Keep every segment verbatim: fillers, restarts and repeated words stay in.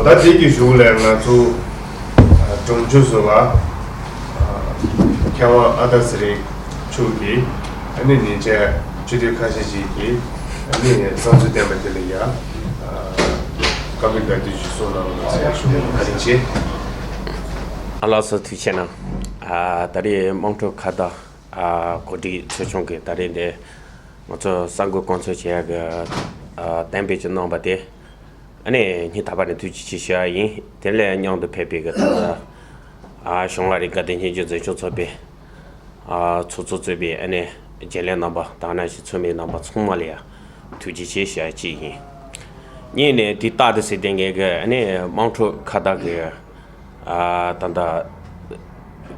ད་དེ་གི་གཞུག་ལ་ང་ཚོ་ཨ་སྒྲུང་ཆུ་བཟོ་བ་ཨ་མཁས་དབང་ཨ་ད་ཚེ་རིང་མཆོག་གིས་ཨ་ནི་ཉིན་བྱེད་སྤྱི་འཐུས་ཁ་ཤས་ཤིག་གིས་ཨ་ནི་བསམ་ཚུལ་བསྟན་པ་དེ་ལ་ཡ་ཨ་བཀའ་མོལ་བཀའ་འདྲི་ཞུ་གསུང་གནང་བ་ལ་ཞུ་བ་བཀའ་དྲིན་ཆེ། ཨ་ལགས་སོ། ཐུགས་རྗེ་ཆེ་གནང་། ཨ་ད་རེས་དམངས་ཁྲོད་ཁ་བརྡ་ཨ་གོ་སྒྲིག་ཚོགས་ཆུང་གིས་ད་རེས་འདི་ང་ཚོ་གསར་འགོད་བསྐོང་ཚོགས་བྱེད་ཡག་གི་ཨ་གཏན་འབེབས་ཅིག་གནང་བ་དེ། ཨ་ནི་སྙིང་ཐག་པ་ནས་ཐུགས་རྗེ་ཆེ་ཞུ་ཡ་ཡིན། དེ་ལས་མཉམ་དུ་ཕེབས་པའི་གི་ད་ལྟ་ཨ་གཞུང་ལ་རིག་དགའ་ལྡན་སྙན་བརྒྱུད་འཛིན་སྐྱོང་ཚོགས་པའི་ཨ་ཚོགས་གཙོ་གཙོས་པའི་ཨ་ནི་རྒྱུན་ལས་རྣམ་པ་དང་ན་ཞིག་ཚོགས་མི་རྣམ་པ་ཚང་མ་ལ་ཡ་ཐུགས་རྗེ་ཆེ་ཞུ་ཡ་གཅིག་ཡིན། གཉིས་ནས་དུས་རྟག་ཏུ་ཟེར་དེ་ངས་གི་ཨ་ནི་དམངས་ཁྲོད་ཁ་བརྡ་གི་ཨ་ད་ལྟ་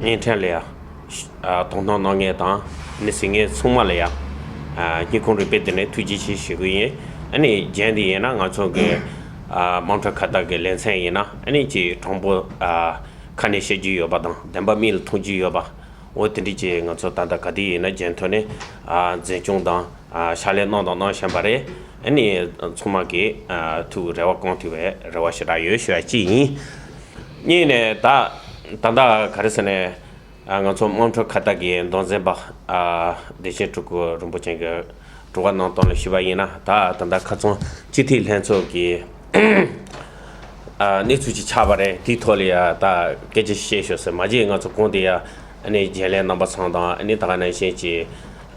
བརྙན་འཕྲིན་ལ་ཡ་ཨ་དོ་སྣང་གནང་མཁན་དང་ཨ་ནི་གཟིགས་མཁན་ཚང་མ་ལ་ཡ་ཨ་སྙིང་ཁོང་རུས་པའི་གཏིང་ནས་ཐུགས་རྗེ་ཆེ་ཞུ་གི་ཡིན། ཨ་ནི་རྒྱན་དེ་ཡིན་ན་ང་ཚོ་གི་ཨ་དམངས་ཁྲོད་ཁ་བརྡ་གི་ལེ་ཚན་ཡིན་ན་ཨ་ནི་ཅིག་དྲང་པོ་ཨ་ཁ་ནས་བཤད་རྒྱུ་ཡོད་པ་དང་བདེན་པ་མིག་ལ་མཐོང་རྒྱུ་ཡོད་པ། འོ་དེ་འདྲ་ཅིག་ང་ཚོ་ད་ལྟ་ག་དུས་ཡིན་ན་རྒྱན་ཐོག་ནས་ཨ་འཛིན་སྐྱོང་དང་ཨ་ཕྱག་ལས་གནང་དང་གནང་བཞིན་པ་རེད། ཨ་ནི་ཚང་མ་གིས་ཨ་ཐུགས་རེ་བ་བསྐང་ཐུབ་པའི་རེ་བ་ཞེ་དྲག་ཡོད་ཞུ་བ་གཅིག་ཡིན། གཉིས་ནས་ད་ད་ལྟ་ག་རེ་ཟེར་ནས་ཨ་ང་ཚོ་དམངས་ཁྲོད་ཁ་བརྡ་གི་མདོ་འཛིན་པ་ཨ་བདེ་ཆེན་སྤྲུལ་སྐུ་རིན་པོ་ཆེ་གི་དྲི་བ་གནང་སྟངས་ལ་ཞུས་པ་ཡིན་ན། ད་ད་ལྟ་ཁ་སང་སྤྱི་འཐུས་ལྷན་ཚོགས་ཀྱི་ཨ་གནས་ཚུལ་ཅིག་ཆགས་པ་རེད། དེའི་ཐོག་ལ་ཡ་ད་སྐད་ཆ་བཤད་ཤོག་ཟེར་མ་བརྗེད། ང་ཚོ་གོང་དུ་ཡ་ཨ་ནི་རྒྱུན་ལས་རྣམ་པ་ཚང་དང་ཨ་ནི་ད་ག་ནང་བཞིན་གྱི་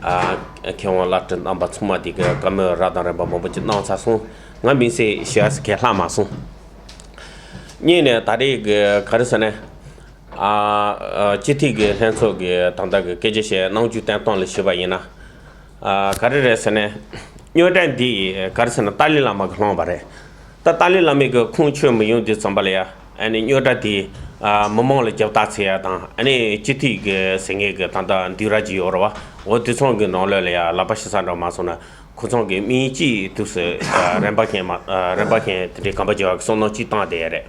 ཨ་མཁས་དབང་བླ་སྤྲུལ་རྣམ་པ་ཚང་མ་དེ་གི་བཀའ་མོལ་རབ་དང་རིམ་པ་མང་པོ་ཅིག་གནང་ཚར་སོང་། ང་མིང་ཚིག་ཞུ་ཡ་ཟེར་མཁན་ལྷག་མ་སོང་། གཉིས་ནས་ད་རེས་གི་ག་རེ་ཟེར་ན། ཨ་ཨ་སྤྱི་འཐུས་ཀྱི་ལྷན་ཚོགས་ཀྱི་ད་ལྟ་གི་སྐད་ཆ་བཤད་གནང་རྒྱུ་བསྟན་སྟངས་ལ་ཞུས་པ་ཡིན་ན། ཨ་ག་རེ་རེད་ཟེར་ན། རྙོག་དྲ་འདི་ག་རེ་ཟེར་ན་ཏཱ་ལའི་བླ་མ་གིས་བསླངས་པ་རེད། ད་ཏཱ་ལའི་བླ་མའི་གི་ཁུངས་འཁྱོལ་མི་ཡོང་དུས་ཙམ་པ་ལ་ཡ་ཨ་ནི་རྙོག་དྲ་དེ་ཨ་མི་མང་ལ་རྒྱབ་རྟགས་འཚོལ་ཡ་དང་ཨ་ནི་སྤྱི་འཐུས་ཀྱི་ཟེར་མཁན་གྱི་ད་ལྟ་འདུས་ར་ཅིག་ཡོད་རེད་བ། འོ་དེ་ཚོ་གི་ནང་ལོགས་ལ་ཡ་ལག་པ་ཤི་ས་འདྲ་མ་སོང་ན། ཁོ་ཚང་གི་མིང་གཅིག་དུས་སུ་ཨ་རིམ་པ་མཁན་མ་ཨ་རིམ་པ་མཁན་དེ་འདྲའི་གམ་པ་རྒྱལ་བ་གི་བསམ་མནོ་གཅིག་བཏང་བསྡད་ཡ་རེད།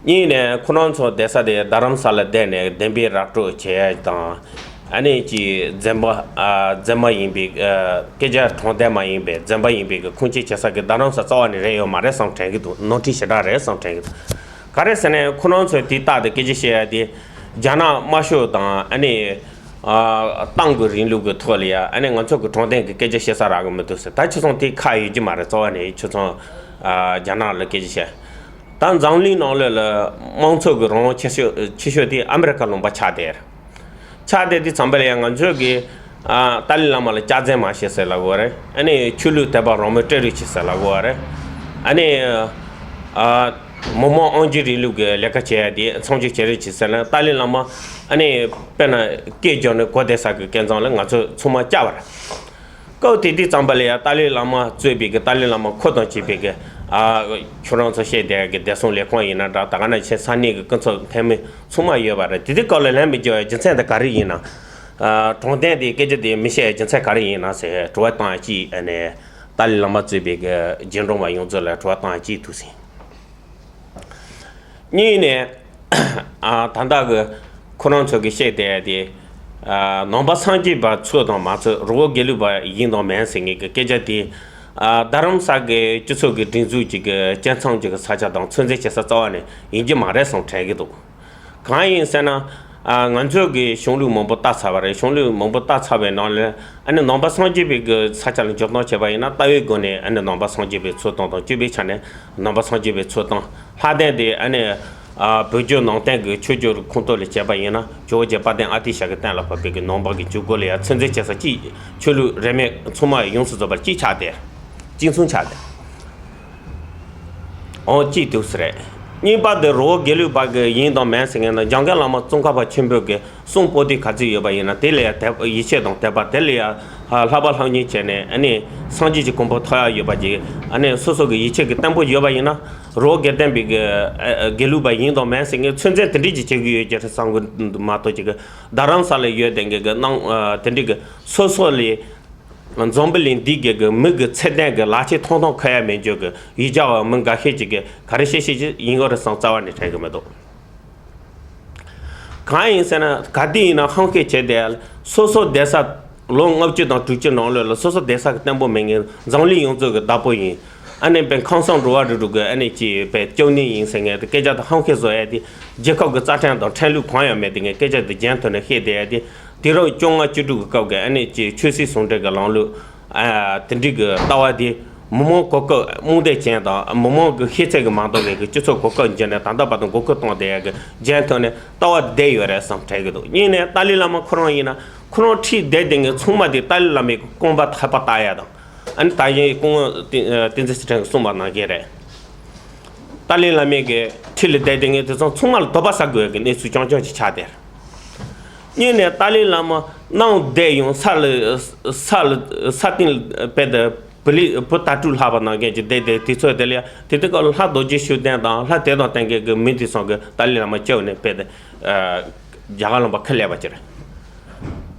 གཉིས་ནས་ཁོ་རང་ཚོ་བསྡད་ས་དེ་རྡ་རམ་ས་ལ་བསྡད་ནས་བདེན་པའི་ར་སྤྲོད་བྱེད་ཡ་དང་། ཨ་ནི་ཅིག་རྫུན་པ་ཨ་རྫུན་མ་ཡིན་པའི་ཨ་སྐད་ཆ་དྲང་བདེན་མ་ཡིན་པའི་རྫུན་པ་ཡིན་པའི་གི་ཁུངས་སྐྱེལ་བྱེད་ས་གི་རྡ་རམ་ས་རྩ་བ་ནས་རེད་ཡོད་མ་རེད་བསམ་དྲན་གི་འདུག་ནོར་འཁྲུལ་ཞེ་དྲག་རེད་བསམ་དྲན་གི་འདུག་ག་རེ་ཟེར་ན་ཁོ་རང་ཚོས་དེ་རྟག་ཏུ་སྐད་ཆ་བཤད་ཡ་དེ་རྒྱ་ནག་དམར་ཤོག་དང་ཨ་ནི་ཨ་ཏང་གི་རིང་ལུགས་ཀྱི་ཐོག་ལ་ཡ་ཨ་ནི་ང་ཚོ་གི་དྲང་བདེན་གི་སྐད་ཆ་བཤད་ས་རག་གི་མི་འདུག་ཟེར། ད་ཁྱོད་ཚོ་དེ་ཁག་ཡོད་ཀྱི་མ་རེད། རྩ་བ་ནས་ཁྱོད་ཚོ་ཨ་རྒྱ་ནག་ལ་སྐད་ཆ་བཤད། ད་འཛམ་གླིང་ནང་ལོགས་ལ་དམངས་གཙོ་གི་རང་དབང་ཆེ་ཤོས་ཆེ་ཤོས་དེ་ཨ་མི་རི་ཀ་ལུང་པ་ཆགས་བསྡད་རེད། ཆགས་བསྡད་དུས་ཙམ་པ་ལ་ཡང་ང་ཚོས་གི་ཨ་ཏཱ་ལའི་བླ་མ་ལ་སྐྱག་རྫུན་མ་བཤད་ཟེར་ལབ་དགོས་རེད། ཨ་ནི་ཆོས་ལུགས་དད་པ་རང་མོས་སྤྲོད་རེས་བྱེད་ཟེར་ལབ་དགོས་རེད། ཨ་ནི་ཨ་མི་མང་དབང་སྒྱུར་རིང་ལུགས་ཀྱི་ལས་ཀ་བྱེད་ཡ་དེ་མཚམས་འཇོག་བྱེད་རེས་བྱེད་ཟེར་ན། ཏཱ་ལའི་བླ་མ་ཨ་ནི་དཔེར་ན་སྐད་རྒྱག་ནས་གོ་བསྡད་ས་གི་སྐལ་བཟང་ལ་ང་ཚོས་ཚང་མ་བསྐྱབས་པ་རེད། སྐབས་དེ་དུས་ཙམ་པ་ལ་ཡང་ཏཱ་ལའི་བླ་མ་གཙོས་པའི་གི་ཏཱ་ལའི་བླ་མ་ཁོ་དང་བཅས་པའི་གི་ཨ་ཁྱོད་རང་ཚོ་བཤད་བསྡད་གི་བདེ་སྲུང་ལས་ཁུངས་ཡིན་ན་འདྲ། ད་ག་ནང་བཞིན་ས་གནས་གི་སྐུ་ཚབ་འཐུས་མི་ཚང་མ་ཡོད་པ་རེད། དེ་དུས་སྐབས་ལ་ལན་མི་རྒྱག་པའི་རྒྱུ་མཚན་དེ་ག་རེ་ཡིན་ན། ཨ་དྲང་བདེན་དེ་སྐད་ཆ་དེ་མི་བཤད་རྒྱུ་མཚན་ག་རེ་ཡིན་ན་ཟེར་དྲི་བ་བཏང་ཡ་གཅིག་ཨ་ནི་ཏཱ་ལའི་བླ་མ་གཙོས་པའི་གི་རྗེས་འབྲང་བ་ཡོངས་རྫོགས་ལ་དྲི་བ་བཏང་ཡ་གཅིག་འདུག་ཟིན། གཉིས་ནས་ཨ་ད་ལྟ་གི་ཁོ་རང་ཚོ་གི་བཤད་བསྡད་དེ་ཨ་ནང་པ་སངས་རྒྱས་པ་ཚོ་དང་མ་ཚོ་རི་བོ་དགེ་ལུགས་པ་ཡིན་དང་མིན་ཟེར་མཁན་གི་སྐད་ཆ་དེ་ཨ་རྡ་རམ་ས་གི་སྤྱི་ཚོགས་ཀྱི་སྒྲིག་འཛུགས་ཅིག་གི་སྤྱི་ཚང་ཅིག་གི་ས་ཆ་དང་ཚོད་འཛིན་བྱེད་ས་རྩ་བ་ནས་ཡིན་གྱི་མ་རེད་བསམ་དྲན་གི་འདུག་གང་ཡིན་ཟེར་ན། ཨ་ང་ཚོ་གི་གཞུང་ལུགས་མང་པོ་ལྟ་ཚར་བ་རེད། གཞུང་ལུགས་མང་པོ་ལྟ་ཚར་བའི་ནང་ལ་ཨ་ནི་ནང་པ་སངས་རྒྱས་པའི་གི་ས་ཆ་ལ་འཇོག་སྟངས་བྱས་པ་ཡིན་ན་ལྟ་བའི་སྒོ་ནས་ཨ་ནི་ནང་པ་སངས་རྒྱས་པའི་ཚུལ་སྟངས་དང་སྤྱོད་པའི་ཆ་ནས་ནང་པ་སངས་རྒྱས་པའི་ཚུལ་སྟངས། ལྷག་དོན་དེ་ཨ་ནི་ཨ་བོད་བརྒྱུད་ནང་བསྟན་གི་ཆོས་བརྒྱུད་ཁོངས་གཏོགས་ལ་བྱས་པ་ཡིན་ན་ཇོ་བོ་རྗེ་དཔལ་ལྡན་ཨ་ཏི་ཤ་གི་བསྟན་ལ་ཕབ་པའི་གི་ནང་པ་གི་འཇུག་སྒོ་ལ་ཡང་ཚོད་འཛིན་བྱེད་ས་གཅིག་ཆོས་ལུགས་རིས་མེད་ཚང་མ་ཡོངས་སུ་རྫོགས་པར་གཅིག་ཆགས་ཏེ་གཅིག་མཚུངས་ཆགས་ཏེ། འོ་གཅིག་འདུག་ཟེར་རེད། གཉིས་པ་དེ་རི་བོ་དགེ་ལུགས་པ་གི་ཡིན་དང་མིན་ཟེར་མཁན་ན་འཇམ་མགོན་བླ་མ་ཙོང་ཁ་པ་ཆེན་པོ་གི་གསུང་པོ་ཏི་ག་ཚོད་ཡོད་པ་ཡིན་ན་དེ་ལ་ཡང་དད་ཡིད་ཆེས་དང་དད་པ་དེ་ལ་ཡང་ལྷག་པ་ལྷག་གཉིས་བྱས་ནས་ཨ་ནི་སངས་རྒྱས་ཀྱི་གོ་འཕང་ཐོབ་ཡག་ཡོད་པ་ཅིག་ཨ་ནི་སོ་སོ་གི་ཡིད་ཆེས་ཀྱི་བརྟན་པོ་ཡོད་པ་ཡིན་ན་རི་བོ་དགེ་ལྡན་པའི་གི་དགེ་ལུགས་པ་ཡིན་དང་མིན་ཟེར་མཁན་ཚོད་འཛིན་དེ་འདྲས་ཀྱི་བྱེད་ཀྱི་ཡོད་ཀྱི་རེད་བསམ་གི་མ་གཏོགས་ཅིག་གི་རྡ་རམ་ས་ལ་ཡོད་དེ་འགའ་གི་སྣང་དེ་འདྲས་གི་སོ་སོ་ལས། འཛམ་བུ་གླིང་འདི་གི་གི་མི་གི་ཚེ་བརྟན་གི་ལག་ཆས་ཐོང་ཐོང་ཁ་ཡ་མེད་འཇོག་གི་ཡིད་འཇགས་པ་མི་འགའ་ཤས་ཅིག་གི་ག་རེ་བཤད་བཤད་ཅིག་ཡིན་གོ་རེ་སང་རྩ་བ་ནས་དྲན་གི་མི་འདུག་གང་ཡིན་ཟེར་ན་ག་དུས་ཡིན་ན་ཧང་སྐད་བྱས་ཏེ་སོ་སོ་བསྡད་ས་ལོ་ལྔ་བཅུ་དང་དྲུག་ཅུ་ནང་ལོགས་ལ་སོ་སོ་བསྡད་ས་གི་བརྟན་པོ་མེད་མཁན་འཛམ་གླིང་ཡོངས་རྫོགས་གི་བདག་པོ་ཡིན། ཨ་ནི་པའི་ཁམས་སངས་འགྲོ་བ་རིགས་དྲུག་གི་ཨ་ནི་ཅིག་པའི་སྐྱབས་གནས་ཡིན་ཟེར་མཁན་དེ་སྐད་ཆ་དེ་ཧམ་བཤད་བཟོ་ཡ་དེ། རྒྱལ་ཁབ་ཀྱི་རྩ་ཁྲིམས་དང་ཁྲིམས་ལུགས་གང་ཡང་མེད་དེ། ངས་སྐད་ཆ་དེ་རྒྱན་ཐོག་ནས་བཤད་བསྡད་ཡ་དེ། དུས་རབས་བཅོ་ལྔ་བཅུ་དྲུག་གི་སྐབས་ཀྱི་ཨ་ནི་ཅིག་ཆོས་སྲིད་ཟུང་འབྲེལ་གྱི་ལམ་ལུགས། ཨ། དེ་འདྲའི་གི་ལྟ་བ་དེ་མི་མང་གོ་སྐབས་རྨོངས་དད་ཅན་དང་མི་མང་གི་ཤེས་ཚད་ཀྱི་མ་འདང་བའི་གི་སྤྱི་ཚོགས་གོ་སྐབས་འཇལ་ནས་ད་ལྟ་བར་དུ་མགོ་སྐོར་གཏོང་བསྡད་ཡ་གི་རྒྱན་ཐོག་ནས་ལྟ་བ་བསྡད་ཡོད་རེད་བསམ་དྲན་གི་འདུག་གཉིས་ནས་ཏཱ་ལའི་བླ་མ་ཁོ་རང་ཡིན་ན་ཁོ་རང་ཁྲིད་བསྡད་དེ་ངས་ཚང་མ་དེ་ཏཱ་ལའི་བླ་མའི་གི་རྐང་པ་ཐག་པ་བཏགས་ཡ་དང་། ཨ་ནི་ད་གཞན་སྐུ་ངོ་བསྟན་འཛིན་ཚེ་བརྟན་གྱིས་གསུངས་པ་ནང་བཞིན་རེད། ཏཱ་ལའི་བླ་མའི་གི་ཁྲིད་ལ་བསྡད་དེ་ངས་དེ་ཚང་ཚང་མ་ལ་དོགས་པ་ཟ་དགོས་ཀྱི་གནས་ཚུལ་རྐྱང་རྐྱང་ཅིག་ཆགས་བསྡད། གཉིས་ནས་ཏཱ་ལའི་བླ་མ་གནང་བསྡད་ཡང་ས་ལ་ས་ལ་ས་སྟེང་ལ་བལ་དུ་བུ་ལི་བུ་ད་སྤྲུལ་ལྷག་པ་ནང་བཞིན་གྱི་བསྡད་དེ། དུས་ཚོད་དེ་ལ་ཡ་དེ་དུས་སྐབས་ལ་ལྷ་རྡོ་རྗེ་ཤུགས་ལྡན་དང་ལྷ་དེ་དང་བསྟན་མཁན་གྱི་མི་དེ་ཚང་གིས་ཏཱ་ལའི་བླ་མ་བཅོལ་ནས་བལ་དུ་རྒྱ་གར་ལུང་པ་ཁ་ལས་པ་ཅིག་རེད།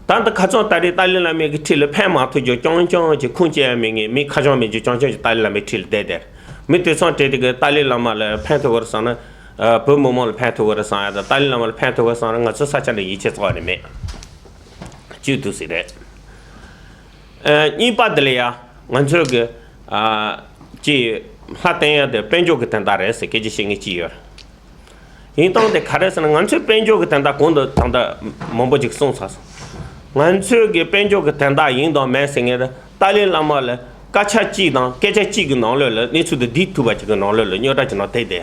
ད་ལྟ་ཁ་སང་ད་རེས་ཏཱ་ལའི་བླ་མའི་གི་ཁྲིད་ལ་ཕན་མ་ཐོགས་རྒྱུ་རྐྱང་རྐྱང་གི་ཁུངས་སྐྱེལ་ཡ་མེད་ངེས་མི་ཁ་བྱང་མེད་རྒྱུ་རྐྱང་རྐྱང་གི་ཏཱ་ལའི་བླ་མའི་ཁྲིད་ལ་བསྡད་དེ། མི་དེ་ཚང་བྲེལ་དེ་གི་ཏཱ་ལའི་བླ་མ་ལ་ཕན་ཐོགས་གི་རེད་བསམ་ན། ཨ། བོད་མི་མང་ལ་ཕན་ཐོགས་གི་རེད་བསམ་ཡ་དང་ཏཱ་ལའི་བླ་མ་ལ་ཕན་ཐོགས་གི་རེད་བསམ་ན་ང་ཚོ་ས་ཆ་འདི་ཡིད་ཆེས་རྩ་བ་ནས་མེད། བཅོས་ཐུབ་ཟིག་རེད། ཨ། གཉིས་པ་དེ་ལ་ཡ་ང་ཚོའི་གི། ཨ། ཅིག་ལྷ་བསྟེན་ཡ་དེ་དཔལ་འབྱོར་གི་དོན་དག་རེད་ཟེར་སྐད་ཆ་བཤད་མཁན་ཅིག་ཡོད། ཡིན་སྟངས་དེ་ག་རེ་ཟེར་ན་ང་ཚོའི་དཔལ་འབྱོར་གྱི་དོན་དག་གོང་དུ་ད་ལྟ་མང་པོ་ཅིག་གསུངས་ཚར་སོང་། ང་ཚོའི་གི་དཔལ་འབྱོར་གྱི་དོན་དག་ཡིན་དང་མིན་ཟེར་མཁན་དེ་ཏཱ་ལའི་བླ་མ་ལ་སྐད་ཆ་གཅིག་དང་སྐད་ཆ་གཅིག་གི་ནང་ལོགས་ལ་གནས་ཚུལ་དེ་བསྡུས་ཐུབ་པ་ཅིག་གི་ནང་ལོགས་ལ་རྙོག་དྲ་ཅིག་ནང་དེ་བསྡད།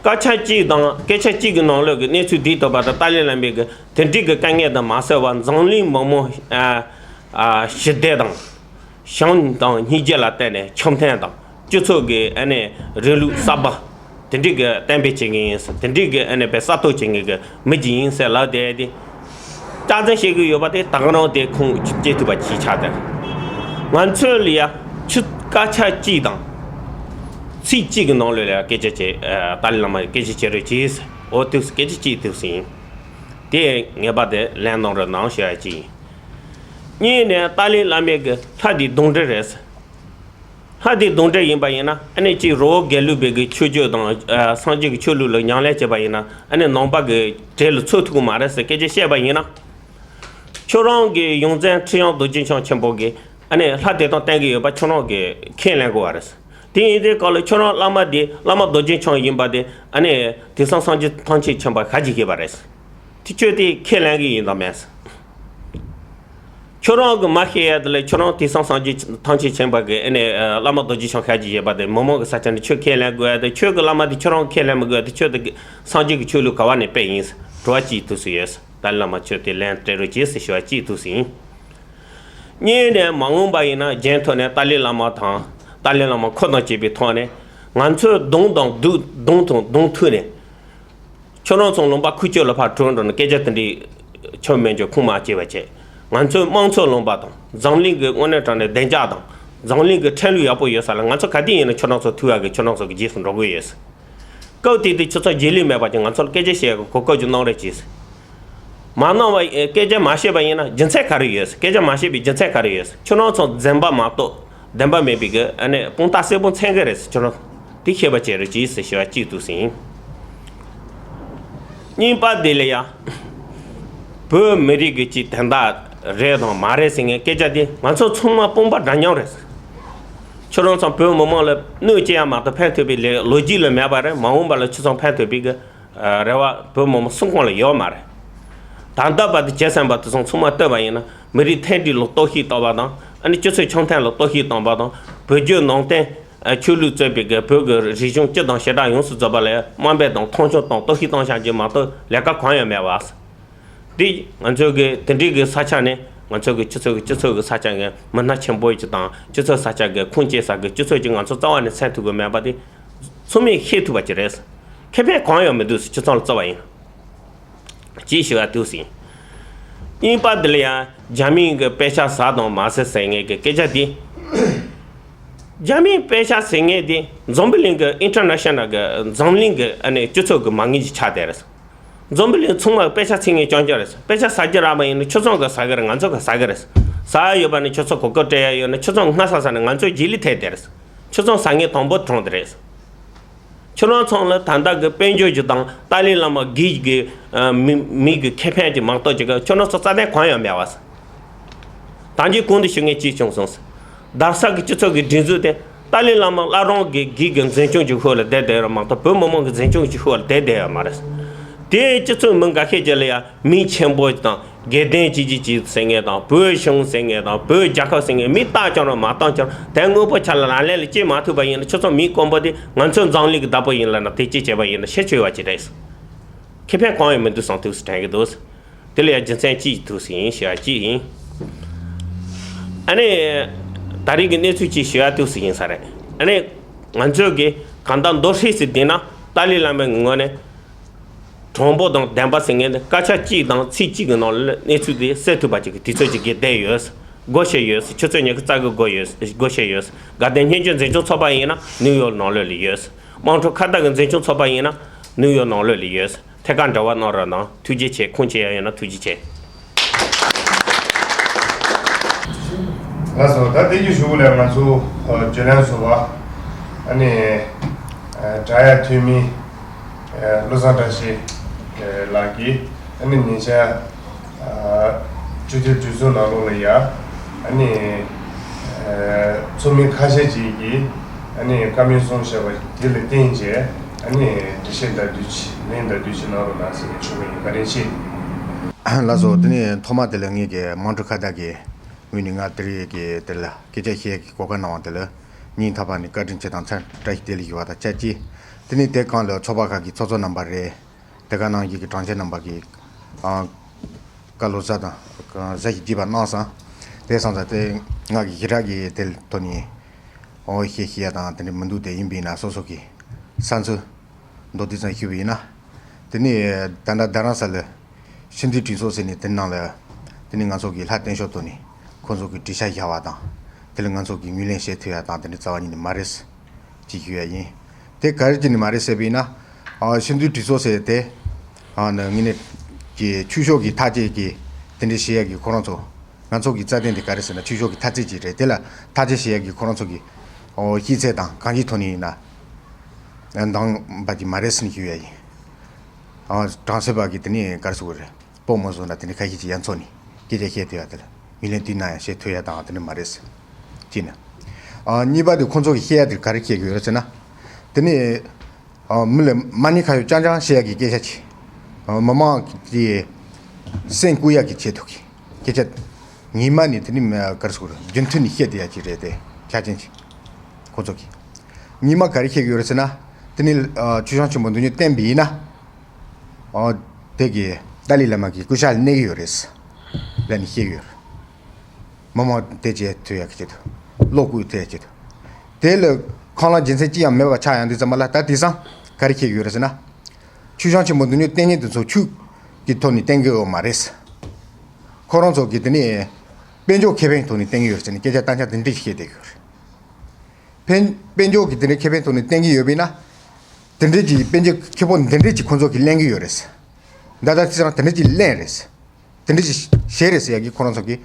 སྐད་ཆ་གཅིག་དང་སྐད་ཆ་གཅིག་གི་ནང་ལོགས་ཀྱི་གནས་ཚུལ་བསྡུས་ཐུབ་པ་དང་ཏཱ་ལའི་བླ་མའི་གི་དེ་འགྲིག་གི་དཀའ་ངལ་དང་མ་བསལ་བར་འཛམ་གླིང་མི་མང་ཨ་ཨ་ཞི་བདེ་དང་། བྱམས་དང་སྙིང་རྗེ་ལ་བརྟེན་ནས་འཆམ་མཐུན་དང་སྤྱི་ཚོགས་ཀྱི་ཨ་ནི་རིང་ལུགས་གསར་པ་དེ་འདྲའི་གི་གཏན་འབེབས་བྱེད་མཁན་ཡིན་ཟེར། དེ་འདྲའི་གི་ཨ་ནི་བའི་གསར་གཏོད་བྱེད་མཁན་གྱི་མི་ཅིག་ཡིན་ཟེར་ལབ་བསྡད་དེ། རྩ་འཛིན་བྱེད་ཀྱི་ཡོད་པ་དེ་ད་ག་རང་དེ་ཁུངས་སྐྱེལ་ཐུབ་པ་ཅིག་ཆགས་ཏེ། ང་ཚོ་ལ་ཡ་ཆུ་སྐད་ཆ་གཅིག་དང་ཚིག་གཅིག་གི་ནང་ལོགས་ལ་ཡ་སྐད་ཆ་བྱེད། ཨ། ཏཱ་ལའི་བླ་མ་སྐད་ཆ་བྱེད་རོགས་གྱིས་ཟེར། འོ་དུས་སྐད་ཆ་གཅིག་དུས་ཟིན། དེ་ངེས་པར་དུ་ལན་གནང་རོགས་གནང་ཞུ་ཡ་གཅིག་ཡིན། གཉིས་ནས་ཏཱ་ལའི་བླ་མའི་གི་ལྷ་དེ་གདོན་འདྲེ་རེད། ལྷ་དེ་གདོན་འདྲེ་ཡིན་པ་ཡིན་ན་ཨ་ནི་གཅིག་རི་བོ་དགེ་ལུགས་པའི་གི་ཆོས་བརྒྱུད་དང་། ཨ། སངས་རྒྱས་ཀྱི་ཆོས་ལུགས་ལ་ཉམས་ལེན་བྱས་པ་ཡིན་ན་ཨ་ནི་ནང་པ་གི་གྲལ་ལ་ཚུད་ཐུབ་ཀྱི་མ་རེད་ཟེར་སྐད་ཆ་བཤད་པ་ཡིན་ན། ཁྱོད་རང་གི་ཡོངས་འཛིན་ཁྲི་བྱང་རྡོ་རྗེ་འཆང་ཆེན་པོ་གིས་ཨ་ནི་ལྷ་དེ་དང་བསྟེན་གི་ཡོད་པ་ཁྱོད་རང་གིས་ཁས་ལེན་དགོས་པ་རེད། དེ་ཡིན་དུས་སྐབས་ལ་ཁྱོད་རང་བླ་མ་དེ་བླ་མ་རྡོ་རྗེ་འཆང་ཡིན་པ་དེ་ཨ་ནི་དེང་སང་སངས་རྒྱས་ཐམས་ཅད་མཁྱེན་པ་ཁ་ཅིག་ཡོད་པ་རེད། དེ་ཁྱོད་དེ་ཁས་ལེན་གི་ཡིན་དང་མིན། ཁྱོད་རང་གི་མ་ཤེས་ཡ་དེ་ལས་ཁྱོད་རང་དེང་སང་སངས་རྒྱས་ཐམས་ཅད་མཁྱེན་པ་གི་ཨ་ནི་བླ་མ་རྡོ་རྗེ་འཆང་ཁ་ཅིག་ཡོད་པ་དེ་མི་མང་གི་ས་ཆ་ནས་ཁྱོད་ཁས་ལེན་དགོས་ཡ་དེ། ཁྱོད་ཀྱི་བླ་མ་དེ་ཁྱོད་རང་ཁས་ལེན་མི་དགོས་ཡ་དེ། ཁྱོད་དེ་སངས་རྒྱས་ཀྱི་ཆོས་ལུགས་ག་བ་ནས་སྤེལ་ཡིན་ཟེར་དྲི་བ་གཅིག་ཐུག་སུ་ཡོད་ཟེར། ཏཱ་ལའི་བླ་མ་ཁྱོད་དེ་ལན་སྤྲད་རོགས་གྱིས་ཟེར་ཞུ་བ་གཅིག་ཐུག་སུ་ཡིན། གཉིས་ནས་མ་འོངས་པ་ཡིན་ན་རྒྱན་ཐོག་ནས་ཏཱ་ལའི་བླ་མ་དང་ཏཱ་ལའི་བླ་མ་ཁོ་དང་བཅས་པའི་ཐོག་ནས་ང་ཚོའི་གདོང་དང་གདོང་དང་གདོང་ཐུག་ནས། ཁྱོད་རང་ཚོ་ལུང་པ་ཁུལ་ཆོས་ལ་ཕར་གྲོས་འགྲོ་ནས་སྐད་ཆ་དེ་འདྲའི་ཆོ་མེད་འཇོག་ཁུངས་མ་སྐྱེལ་བ་བྱས། ང་ཚོའི་དམངས་གཙོའི་ལུང་པ་དང་འཛམ་གླིང་གི་དངོས་གནས་དྲང་གནས་བདེ་འཇགས་དང་འཛམ་གླིང་གི་ཁྲིམས་ལུགས་ཡག་པོ་ཡོད་ས་ལ་ང་ཚོ་ག་དུས་ཡིན་ན་ཁྱོད་རང་ཚོ་ཐུག་ཡག་གི་ཁྱོད་རང་ཚོ་གི་རྗེས་སུ་འགྲོ་གི་ཡོད། སྐབས་དེ་དུས་ཁྱོད་ཚོ་རྗེས་ལུས་མེད་པ་ཅིག་ང་ཚོ་ལ་སྐད་ཆ་བཤད་ཡག་གི་གོ་སྐབས་ཅིག་གནང་རོགས་གྱིས། མ་གནང་བ། སྐད་ཆ་མ་བཤད་པ་ཡིན་ན་རྒྱུ་མཚན་ག་རེ་ཡོད། སྐད་ཆ་མ་བཤད་པའི་རྒྱུ་མཚན་ག་རེ་ཡོད། ཁྱོད་རང་ཚོ་བདེན་པ་མ་གཏོགས་བདེན་པ་མེད་པའི་གི་ཨ་ནི་དཔང་རྟགས་གསལ་པོ་མཚོན་གི་རེད། ཁྱོད་རང་དེ་ཤེས་པ་བྱེད་རོགས་གྱིས་ཟེར་ཞུ་བ་གཅིག་ཐུག་སུ་ཡིན། གཉིས་པ་དེ་ལ་ཡ། བོད་མི་རིགས་ཀྱི་ཅིག་དོན་དག་རེད་དང་མ་རེད་ཟེར་མཁན་སྐད་ཆ་དེ་ང་ཚོ་ཚང་མ་དཔུང་པ་འདྲ་མཉམ་རེད། ཁྱོད་རང་ཚོ་བོད་མི་མང་ལ་གནོད་སྐྱེལ་ཡ་མ་གཏོགས་ཕན་ཐོགས་པའི་ལས་ལོ་རྒྱུས་ལ་མེད་པ་རེད། མ་འོངས་པ་ལ་ཁྱོད་ཚོ་ཕན་ཐོགས་པའི་གི་རེ་བ་བོད་མི་མང་སུ་གང་ལ་ཡོད་མ་རེད། ད་ལྟ་བར་དུ་བྱས་ཟིན་པ་དེ་ཚོ་ཚང་མ་བལྟས་པ་ཡིན་ན་མི་རིགས་མཐུན་སྒྲིལ་ལ་གཏོར་བཤིག་བཏང་བ་དང་ཨ་ནི་སྤྱི་ཚོགས་འཆམ་མཐུན་ལ་གཏོར་བཤིག་བཏང་བ་དང་བོད་བརྒྱུད་ནང་བསྟན་ཆོས་ལུགས་གཙོས་པའི་གི་བོད་ཀྱི་རིག་གཞུང་སྤྱི་དང་བྱེ་བྲག་ཡོངས་སུ་རྫོགས་པ་ལ་དམའ་འབེབས་དང་མཐོང་ཆུང་དང་གཏོར་བཤིག་བཏང་བཞག་རྒྱུ་མ་གཏོགས་ལས་ཀ་གང་ཡང་མེད་པ། འདི་ང་ཚོའི་གི་དེ་འདྲའི་གི་ས་ཆ་ནས་ང་ཚོའི་གི་སྤྱི་ཚོགས་ཀྱི་སྤྱི་ཚོགས་ཀྱི་ས་ཆ་གི་མི་སྣ་ཆེན་པོ་ཅིག་དང་སྤྱི་ཚོགས་ས་ཆ་གི་ཁུངས་སྐྱེལ་ས་གི་སྤྱི་ཚོགས་ཀྱི་ང་ཚོ་རྩ་བ་ནས་མཚོན་ཐུབ་གི་མེད་པ་དེ་ཚང་མས་ཤེས་ཐུབ་པ་ཅིག་རེད། ཁེ་ཕན་གང་ཡང་མི་འདུག་ཟེར། སྤྱི་ཚོགས་ལ་རྩ་བ་ཡིན། ཅིའི་ཞུ་བ་དུས་ཟིན། གཉིས་པ་འདི་ལ་ཡང་རྒྱ་མིའི་གི་དཔེ་ཆ་ཟ་དང་མ་ཟ་ཟེར་མཁན་གི་སྐད་ཆ་འདི། རྒྱ་མིའི་དཔེ་ཆ་ཟེར་མཁན་འདི་འཛམ་བུ་གླིང་གི་ཨིན་ཊར་ནེ་ཤ་ནལ་གི་འཛམ་གླིང་གི་ཨ་ནི་སྤྱི་ཚོགས་གི་མ་དངུལ་ཅིག་ཆགས་བསྡད་རེད། འཛམ་བུ་གླིང་ཚང་མ་དཔེ་ཆ་འཚོལ་མཁན་རྐྱང་རྐྱང་རེད། དཔེ་ཆ་ཟ་རྒྱུ་རག་པ་ཡིན་ན་ཁྱོད་ཚང་གིས་ཟ་གི་རེད། ང་ཚོ་གིས་ཟ་གི་རེད། ཟ་ཡ་ཡོད་པ་ནི་ཁྱོད་ཚོ་གོ་སྐབས་སྤྲད་ཡ་ཡོད་ན་ཁྱོད་ཚོ་སྔ་ས་ཟ་ནས་ང་ཚོའི་རྗེས་ལུས་ཐེབས་བསྡད་རེད། ཁྱོད་ཚོ་ཟ་མཁན་དང་པོ་གྲོངས་བསྡད་རེད། ཁྱོད་རང་ཚང་ལ་ད་ལྟ་གི་དཔལ་འབྱོར་གྱི་དང་ཏཱ་ལའི་བླ་མ་གིས་གི་མི་མི་གི་ཁེ་ཕན་གྱི་མ་གཏོགས་ཅིག་གི་ཁྱོད་རང་ཚོ་རྩ་དོན་གང་ཡང་མེད་པ། ད་གིན་གོང་དུ་ཞུ་མཁན་གཅིག་བྱུང་སོང་། རྡ་ས་གི་སྤྱི་ཚོགས་ཀྱི་སྒྲིག་འཛུགས་དེ་ ཏཱ་ལའི་བླ་མ་བླ་བྲང་གི་སྒེར་གྱི་འཛིན་སྐྱོང་གི་ཤུགས་ལ་བསྡད་བསྡད་ཡོད་མ་གཏོགས། བོད་མི་མང་གི་འཛིན་སྐྱོང་གི་ཤུགས་ལ་བསྡད་བསྡད་ཡོད་མ་རེད། དེ་སྤྱི་ཚོགས་མི་འགའ་ཤས་ཀྱི་ལ་ཡ་མི་ཆེན་པོ་དང་དགེ་ལྡན་ཅིག་ཅིག་ཅིག་ཟེར་མཁན་དང་། བོད་གཞུང་ཟེར་མཁན་དང་། བོད་རྒྱལ་ཁབ་ཟེར་མཁན། མི་རྟག་བྱུང་རུང་མ་རྟག་བྱུང་རུང་། དེ་དངོས་པོ་ཆ་ལ་ལག་ལེན་ལ་བསྐྱེད་མ་ཐུབ་པ་ཡིན་ན། ཁྱོད་ཚོ་མི་དཀོན་པོ་དེ་ང་ཚོའི་འཛམ་གླིང་གི་བདག་པོ་ཡིན་ལབ་ན་དེ་གཅིག་བྱས་པ་ཡིན་ན་ཤེས་ཆོད་པ་ཅིག་རེད། ཁེ་ཕན་གང་ཡང་མི་འདུག་བསམ་ཐུགས་སུ་དྲན་གྱི་འདུག། དེ་ལ་ཡང་རྒྱུ་མཚན་གཅིག་ཐུགས་སུ་ཡིན་ཞུ་བ་གཅིག་ཡིན། ཨ་ནི། ད་རེས་ཀྱི་གནས་ཚུལ་གཅིག་ཞུ་བ་ཐུགས་སུ་ཡིན་ས་རེད། ཨ་ནི། ང་ཚོས་ཀྱི་གང་ལྟར་མདོར་བསྲེས་སུ་བསྡུས་ན། ཏཱ་ལའི་བླ་མའི་ངོས་ནས། དྲང་པོ་དང་བདེན་པ་ཟེར་མཁན་དེ་སྐད་ཆ་གཅིག་དང་ཚིག་གཅིག་གི་ནང་ལ་གནས་ཚུལ་དེ་གསལ་ཐུབ་པ་ཅིག་གི་དུས་ཚོད་ཅིག་གི་བསྡད་ཡོད། སྒོ་ཕྱེ་ཡོད། ཆུ་ཚོད་ཉི་ཤུ་རྩ་དགུ་སྒོ་ཡོད། སྒོ་ཕྱེ་ཡོད། དགའ་ལྡན་སྙན་བརྒྱུད་འཛིན་སྐྱོང་ཚོགས་པ་ཡིན་ན་ནིའུ་ཡོག་ནང་ལོགས་ལ་ཡོད། དམངས་ཁྲོད་ཁ་བརྡ་གི་འཛིན་སྐྱོང་ཚོགས་པ་ཡིན་ན་ནིའུ་ཡོག་ནང་ལོགས་ལ་ཡོད། ཐད་ཀར་འབྲེལ་བ་གནང་རོགས་གནང་། ཐུགས་རྗེ་ཆེ། ཁུངས་སྐྱེལ་ཡ་ཡོད་ན་ཐུགས་རྗེ་ཆེ། ལགས་སོ། ད་དེ་གི་གཞུག་ལ་ང་ཚོ་ཨ་བརྗོད་ལམ་བཟོ་བ། ཨ་ནི་ཨ་དྲ་ཡག་འཐུས་མི་ཨ་བློ་བཟང་བཀྲ་ཤིས་ཨ་ལགས་ཀྱིས། ཨ་ནི་ཉེ་ཆར་ཨ་ཆུ་ཚོད་དུས་ཚོད་ནང་ལོགས་ལ་ཡ། ཨ་ནི་ཨ་ཚོགས་མི་ཁ་ཤས་ཅིག་གིས་ཨ་ནི་བཀའ་མོལ་གསུངས་བཞག་པ་དེ་ལ་བརྟེན་བྱས། ཨ་ནི་འགྲེལ་བཤད་ལྡབ་བརྒྱབ་ཅིག་ལན་ལྡབ་བརྒྱབ་ཅིག་གནང་རོགས་གནང་ཟེར་ནས་ཞུ་བ་ཡིན། བཀའ་དྲིན་ཆེ། ལགས་སོ། དེ་ནས་ཐོག་མ་དེ་ལ་ངེད་ཀྱི་དམངས་ཁྲོད་ཁ་བརྡ་གི་ངོས་ནས་ང་དེ་རིང་གི་དེ་ལ་སྐད་ཆ་བཤད་ཀྱི་གོ་སྐབས་གནང་བ་དེ་ལ་སྙིང་ཐག་པ་ནས་བཀའ་དྲིན་ཆེ་དང་འཚམས་འདྲི་ཞུ་བ་དང་ཆབས་ཅིག། དེ་ནས་དེ་སྒང་ལ་ཚོགས་པ་ཁག་གི་ཚོགས་གཙོ་རྣམ་པ་རེད། དེ་ག་ནང་བཞིན་གྱི་དྲུང་ཆེ་རྣམ་པ་གི་ཨ་བཀའ་སློབ་གསར་དང་གང་གསར་ཞིག་བགྱིས་པ་གནང་སོང་། དེ་སོང་ཙང་དེ་ང་གི་ཞེ་དྲག་གི་དེ་ཐོག་ནས་ཨོ་བཤད་ཤེས་ཡ་དང་དེ་འདྲ་མི་འདུག། དེ་ཡིན་པས་ན་སོ་སོ་གི་བསམ་ཚུལ་མདོར་བསྡུས་ཙམ་ཞུས་པ་ཡིན་ན། དེ་ནས་ད་ལྟ་རྡ་རམ་ས་ལ་ཕྱི་འཐུས་གྲོས་ཚོགས་ཟེར་ནས་དེ་ནང་ལ་དེ་ནས་ང་ཚོ་གི་ལྷ་བསྟེན་ཕྱོགས་ཐོག་ནས་ཁོང་ཚོ་གི་གྲོས་འཆར་བཞག་པ་དང་། དེ་ལ་ང་ཚོ་གི་ངོས་ལེན་བྱེད་ཐུབ་ཡ་དང་དེ་འདྲ་རྩ་བ་ཉིད་ནས་མ་རེད་ཅེས་ཞུ་ཡ་ཡིན། དེ་ག་རེ་བྱས་ནས་མ་རེད་ཟེར་བ་ཡིན་ན། ཨ་ཕྱི་འཐུས་གྲོས་ཚོགས་ཟེར་དེ་ཨ་ནི་དངོས་གནས་ཀྱི་ཆོས་ཕྱོགས་ཀྱི་ཐག་བཅད་ཀྱི་དེ་འདྲ་བྱེད་ཡ་གི་ཁོ་རང་ཚོ། ང་ཚོ་གི་རྩ་དོན་དེ་ག་རེ་ཟེར་ན་ཆོས་ཕྱོགས་ཀྱི་ཐག་བཅད་ཅིག་རེད། དེ་ལ་ཐག་གཅོད་བྱེད་ཡ་གི་ཁོ་རང་ཚོ་གི་ཨོ་ཤེས་ཚད་དང་གང་ཅིའི་ཐོག་ནས་ཡིན་ན་འདང་པ་ཅིག་མ་རེད་ཟེར་ནས་ཞུ་ཡ་ཡིན། ཨ་གྲོང་གསེབ་པ་གི་དེ་ནས་ག་རེ་ཟེར་དགོས་རེད། སྤོ་མོ་བཟོ་ན་དེ་ནས་ཁ་ཤས་ཅིག་ཡ་མཚོ་ནས་སྐད་ཆ་བཤད་ཐུབ་ཡ་དེ་ལ་ངོས་ལེན་དུས་ན་ཡང་བྱེད་ཐུབ་ཡ་དང་དེ་འདྲ་མ་རེད་ཟེར། གཅིག་ནས། ཨ་གཉིས་པ་དེ་ཁོང་ཚོ་གི་བཤད་ཡ་དེ་ག་རེ་བཤད་གི་ཡོད་རེད་ཟེར་ན། དེ་ནས་ཨ་མི་ལ་མ་ཎི་ཁ་ཡོག་རྐྱང་རྐྱང་བཤད་ཡ་གི་སྐད་ཆ་ཅིག། ཨ་མི་མང་གི་སེམས་བཀུག་ཡ་གི་ཆེད་དུ་གི་སྐད་ཆ། ངེས་མ་ནི་དེ་ནི་མ་ག་རེ་ཟེར་དགོས་རེད། རྒྱུན་མཐུད་ནས་བཤད་བསྡད་ཡ་ཅིག་རེད་དེ། ཆ་རྐྱེན་ཅིག། ཁོང་ཚོ་གི། གཉིས་མ་ག་རེ་བཤད་གི་ཡོད་རེད་ཟེར་ན། དེ་ནི་ཨ་ཆོས་སྐྱོང་ཆེན་པོ་མདོ་སྨྱོ་བསྟེན་པ་ཡིན་ན། ཨ་དེ་གི་ཏཱ་ལའི་བླ་མ་གི་སྐུ་ཤ་ལ་གནས་གི་ཡོད་རེད། ལབ་ནས་བཤད་གི་ཡོད་རེད། མི་མང་དེ་བྱེད་ཐུབ་ཡ་གི་ཆེད་དུ། བློ་བཀུག་ཐུབ་ཡ་ཆེད་དུ། དེ་ལ་ཁོང་ལ་རྒྱུ་མཚན་ཅི་ཡང་མེད་པ་ཆགས་ཡོང་དུས་ཙམ་པ་ལ། ད་དེང་སང་ག་རེ་བཤད་གི་ཡོད་རེད་ཟེར་ན། ཆོས་སྐྱོང་ཆེན་པོ་མདོ་སྨྱོ་བསྟེན་མཁན་དེ་ཚོ་ཆོས་ཀྱི་ཐོག་ནས་བསྟེན་གི་ཡོད་མ་རེད། ཁོ་རང་ཚོ་གི་དེ་ནས་དཔལ་འབྱོར་ཁེ་ཕན་ཐོག་ནས་བསྟེན་གི་ཡོད་རེད་ཟེར་ནས་སྐད་ཆ་བཏང་ཆ་དེ་འདྲ་ཞིག་བཤད་བསྡད་ཀྱི་ཡོད་རེད། ཕན་དཔལ་འབྱོར་གྱི་དེ་འདྲའི་ཁེ་ཕན་ཐོག་ནས་བསྟེན་གྱི་ཡོད་པས་ན། དེ་འདྲའི་གྱི་དཔལ་འབྱོར་ཁེ་ཕན་དེ་འདྲའི་གྱི་ཁོང་ཚོ་གིས་ལེན་གྱི་ཡོད་རེད། ད་ལྟ་ཚེ་རང་དེ་འདྲའི་གྱི་ལེན་རེད། དེ་འདྲའི་གྱི་བྱས་རེད་ཟེར་ཡ་གི་ཁོ་རང་ཚོ་གིས་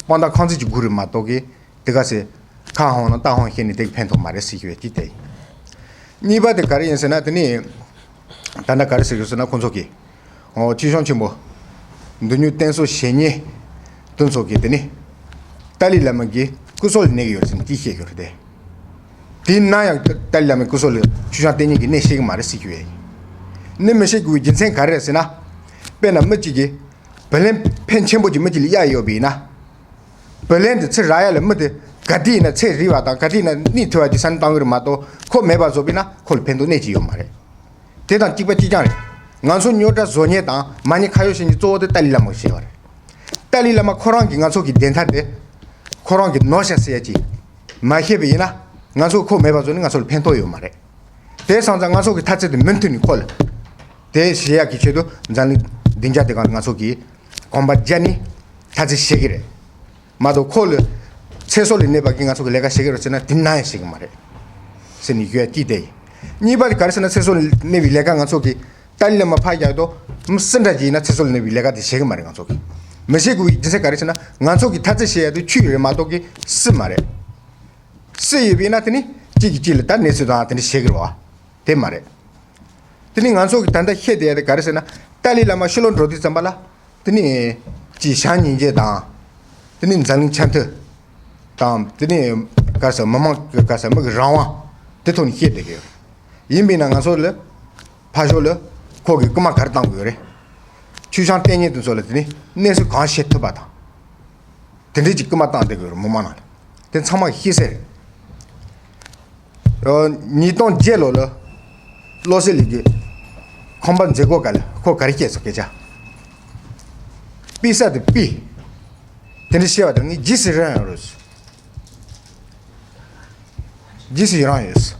དཔང་རྟགས་ཁང་བརྩེགས་ཀྱི་སྒུག་རེད་མ་གཏོགས་གི། དེ་ག་ཟེ་ཁ་ཧོང་ན་རྟ་ཧོང་བཤད་ནས་དེ་གི་ཕན་ཐོགས་མ་རེད་ཟེར་གྱི་ཡོད་ཀྱི་དེ། གཉིས་པ་དེ་ག་རེ་ཡིན་ཟེར་ན། དེ་ནི་ད་ལྟ་ག་རེ་ཟེར་གྱི་ཡོད་ཟེར་ན། ཁོང་ཚོ་གིས། ཨོ་ཆོས་སྐྱོང་ཆེན་པོ་མདོ་སྨྱོ་བསྟེན་གསོལ་བྱེད་མཁན་དེ་ཚོ་གིས་དེ་ནི་ཏཱ་ལའི་བླ་མ་གི་སྐུ་སྲོག་ལ་གནས་ཀྱི་ཡོད་ཟེར་ནས་དེ་བཤད་ཀྱི་ཡོད་རེད་དེ། དེ་ན་ཡང་ཏཱ་ལའི་བླ་མའི་སྐུ་སྲོག་ལ་ཆོས་སྐྱོང་བསྟེན་མཁན་གྱིས་གནས་བཤད་ཀྱི་མ་རེད་ཟེར་གྱི་ཡོད། གནས་མི་བཤད་དགོས་པའི་རྒྱུ་མཚན་ག་རེ་རེད་ཟེར་ན། དཔེར་ན་མི་གཅིག་གིས་བུ་ལོན་ཕོན་ཆེན་པོ་ཅིག་མི་གཅིག་ལ་གཡར་ཡོད་པ་ཡིན་ན། བུ་ལོན་དེ་ཚུར་རག་ཡ་ལ་མི་དེ་ག་དུས་ཡིན་ན་ཚེ་རིང་བ་དང་། ག་དུས་ཡིན་ན་གནས་ཐུབ་པ་ཅིག་བསམ་བཏང་གི་རེད་མ་གཏོགས། ཁོ་མེད་པ་བཟོས་པ་ཡིན་ན་ཁོ་ལ་ཕན་ཐོགས་སྣེ་གཅིག་ཡོད་མ་རེད། དེ་དང་གཅིག་པ་གཅིག་རྐྱང་རེད། ང་ཚོ་རྙོག་དྲ་བཟོ་མཁན་དང་མ་ཎི་ཁ་ཡོག་བྱེད་མཁན་གཙོ་བོ་དེ་ཏཱ་ལའི་བླ་མ་གིས་བྱས་པ་རེད། ཏཱ་ལའི་བླ་མ་ཁོ་རང་གིས་ང་ཚོ་གི་བདེན་མཐའ་དེ་ཁོ་རང་གིས་ནོར་བཞག་ཟེར་ཡ་ཅིག་མ་ཤེས་པ་ཡིན་ན། ང་ཚོ་ཁོ་མེད་པ་བཟོས་ནས་ང་ཚོ་ལ་ཕན་ཐོགས་ཡོད་མ་རེད། དེ་སོང་ཙང་ང་ཚོ་གི་ཐ་ཚིག་དེ་མུ་མཐུད་ནས་ཁོ་ལ་དེ་བྱེད་ཡག་གི་ཆེད་དུ་འཛམ་གླིང་བདེ་འཇགས་དེ་ག་ང་ཚོ་གིས་གོམ་པ་བརྒྱབ་ནས་ཐ་ཚིག་བྱེད་ཀྱི་རེད་མ་གཏོགས། ཁོ་ལ་ཚེ་སྲོག་ལ་གནས་པ་གི་ང་ཚོ་གི་ལས་ཀ་བྱེད་ཀྱི་རེད་ཟེར་ན་དེ་ནམ་ཡང་བྱེད་ཀྱི་མ་རེད་ཟེར་ནས་ཞུ་ཡ་གཅིག་དེ་ཡིན། གཉིས་པ་དེ་ག་རེ་ཟེར་ན། ཚེ་སྲོག་ལ་གནས་པའི་ལས་ཀ་ང་ཚོ་གིས་ཏཱ་ལའི་བླ་མ་ཕར་བཞག་དོ། མི་སུ་འདྲ་ཅིག་ཡིན་ན་ཚེ་སྲོག་ལ་གནས་པའི་ལས་ཀ་དེ་བྱེད་ཀྱི་མ་རེད། ང་ཚོ་གིས་མི་བྱེད་དགོས་པའི་རྒྱུ་མཚན་ག་རེ་ཟེར་ན། ང་ཚོ་གིས་ཐ་ཚིག་བྱེད་ཡ་དེ་ཆོས་རེད་མ་གཏོགས་གི་སྲིད་མ་རེད། སྲིད་ཡོད་པས་ན་དེ་ནི་གཅིག་གིས་གཅིག་ལ་ད་གནས་ཚུལ་དང་དེ་འདྲ་བྱེད་ཀྱི་རེད་བ། དེ་མ་རེད། དེ་ནི་ང་ཚོ་གི་ད་ལྟ་བཤད་བསྡད་ཡ་དེ་ག་རེ་ཟེར་ན། ཏཱ་ལའི་བླ་མ་ཕྱི་ལོགས་འགྲོ་དུས་ཙམ་པ་ལ། དེ་ནི་ཅིག་བྱམས་སྙིང་རྗེ་དང་། དེ་ནི་འཛམ་གླིང་འཆམ་མཐུན་དང་། དེ་ནི་ ག་ས་མི་མང་གི་ག་ས་མི་གི་རང་དབང་དེ་ཐོག་ནས་བཤད་བསྡད་ཀྱི་ཡོད་རེད། ཡིན་པས་ན་ང་ཚོ་ལ་ཕར་ཕྱོགས་ལ་ཁོ་གི་སྐུལ་མ་ག་རེ་བཏང་དགོས་རེད། ཆུ་བཤམས་ལྟེ་གནས་དེ་ཚོ་ལ་དེ་ནས་གནས་ཚུལ་གང་ཤེས་ཐུབ་པ་དང་། དེ་འདྲའི་ཅིག་སྐུལ་མ་བཏང་བསྡད་དགོས་རེད་མི་མང་ནང་ལ། དེ་ཚང་མ་ཤེས་གསལ་རེད། ཉིས་སྟོང་བརྒྱད་ལོ་ལ་བློ་གསལ་གླིང་གི་ཁང་པ་མཛད་སྒོ་སྒང་ལ་ཁོ་ག་རེ་བཤད་སོང་སྐད་ཆ། ཕུད་ས་དེ་ཕུད། དེ་འདྲ་བཤད་པ་དེ་ངས་རྗེས་སུ་རན་ཡོང་རེད། རྗེས་སུ་ཡི་རང་ཡོད།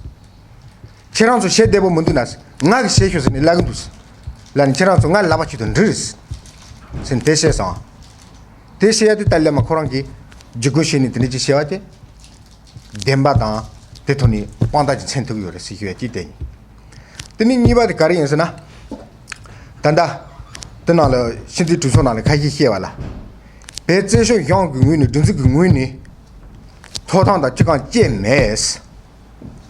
ཁྱེད་རང་ཚོ་བཤད་བདེ་པོ་མི་འདུག་ན་ང་གིས་བཤད་ཤོག་ཟེར་ནས་ལབ་གི་འདུག་ལབ་ནས་ཁྱེད་རང་ཚོ་ང་ལབ་པ་ཆེད་དུ་འདྲི་རེད་ཟེར་ནས་དེ་བཤད་སོང་། དེ་བཤད་ཡ་དེ་ལྟར་སླད་མ་ཁོ་རང་གིས་ལྗིད་ཁོག་བཤད་ནས་དེ་འདྲ་ཅིག་བཤད་པ་དེ། བདེན་པ་དང་དེ་ཐོག་ནས་དཔང་རྟགས་ཅིག་མཚོན་ཐུབ་ཀྱི་ཡོད་རེད་ཟེར་ཞུ་ཡ་གཅིག་དེ་ཡིན། དེ་ནས་གཉིས་པ་དེ་ག་རེ་ཡིན་ཟེར་ན། ད་ལྟ་དེ་ནང་ལ་ཕྱི་འཐེན་གྲོས་ཚོགས་ནང་ལ་ཁ་ཤས་བཤད་པ་ལ། བོད་བཙན་བྱོལ་གཞུང་གི་ངོས་ནས་སྒྲིག་འཛུགས་ཀྱི་ངོས་ནས་ཐོབ་ཐང་དང་ཅི་གང་བཅད་མེད།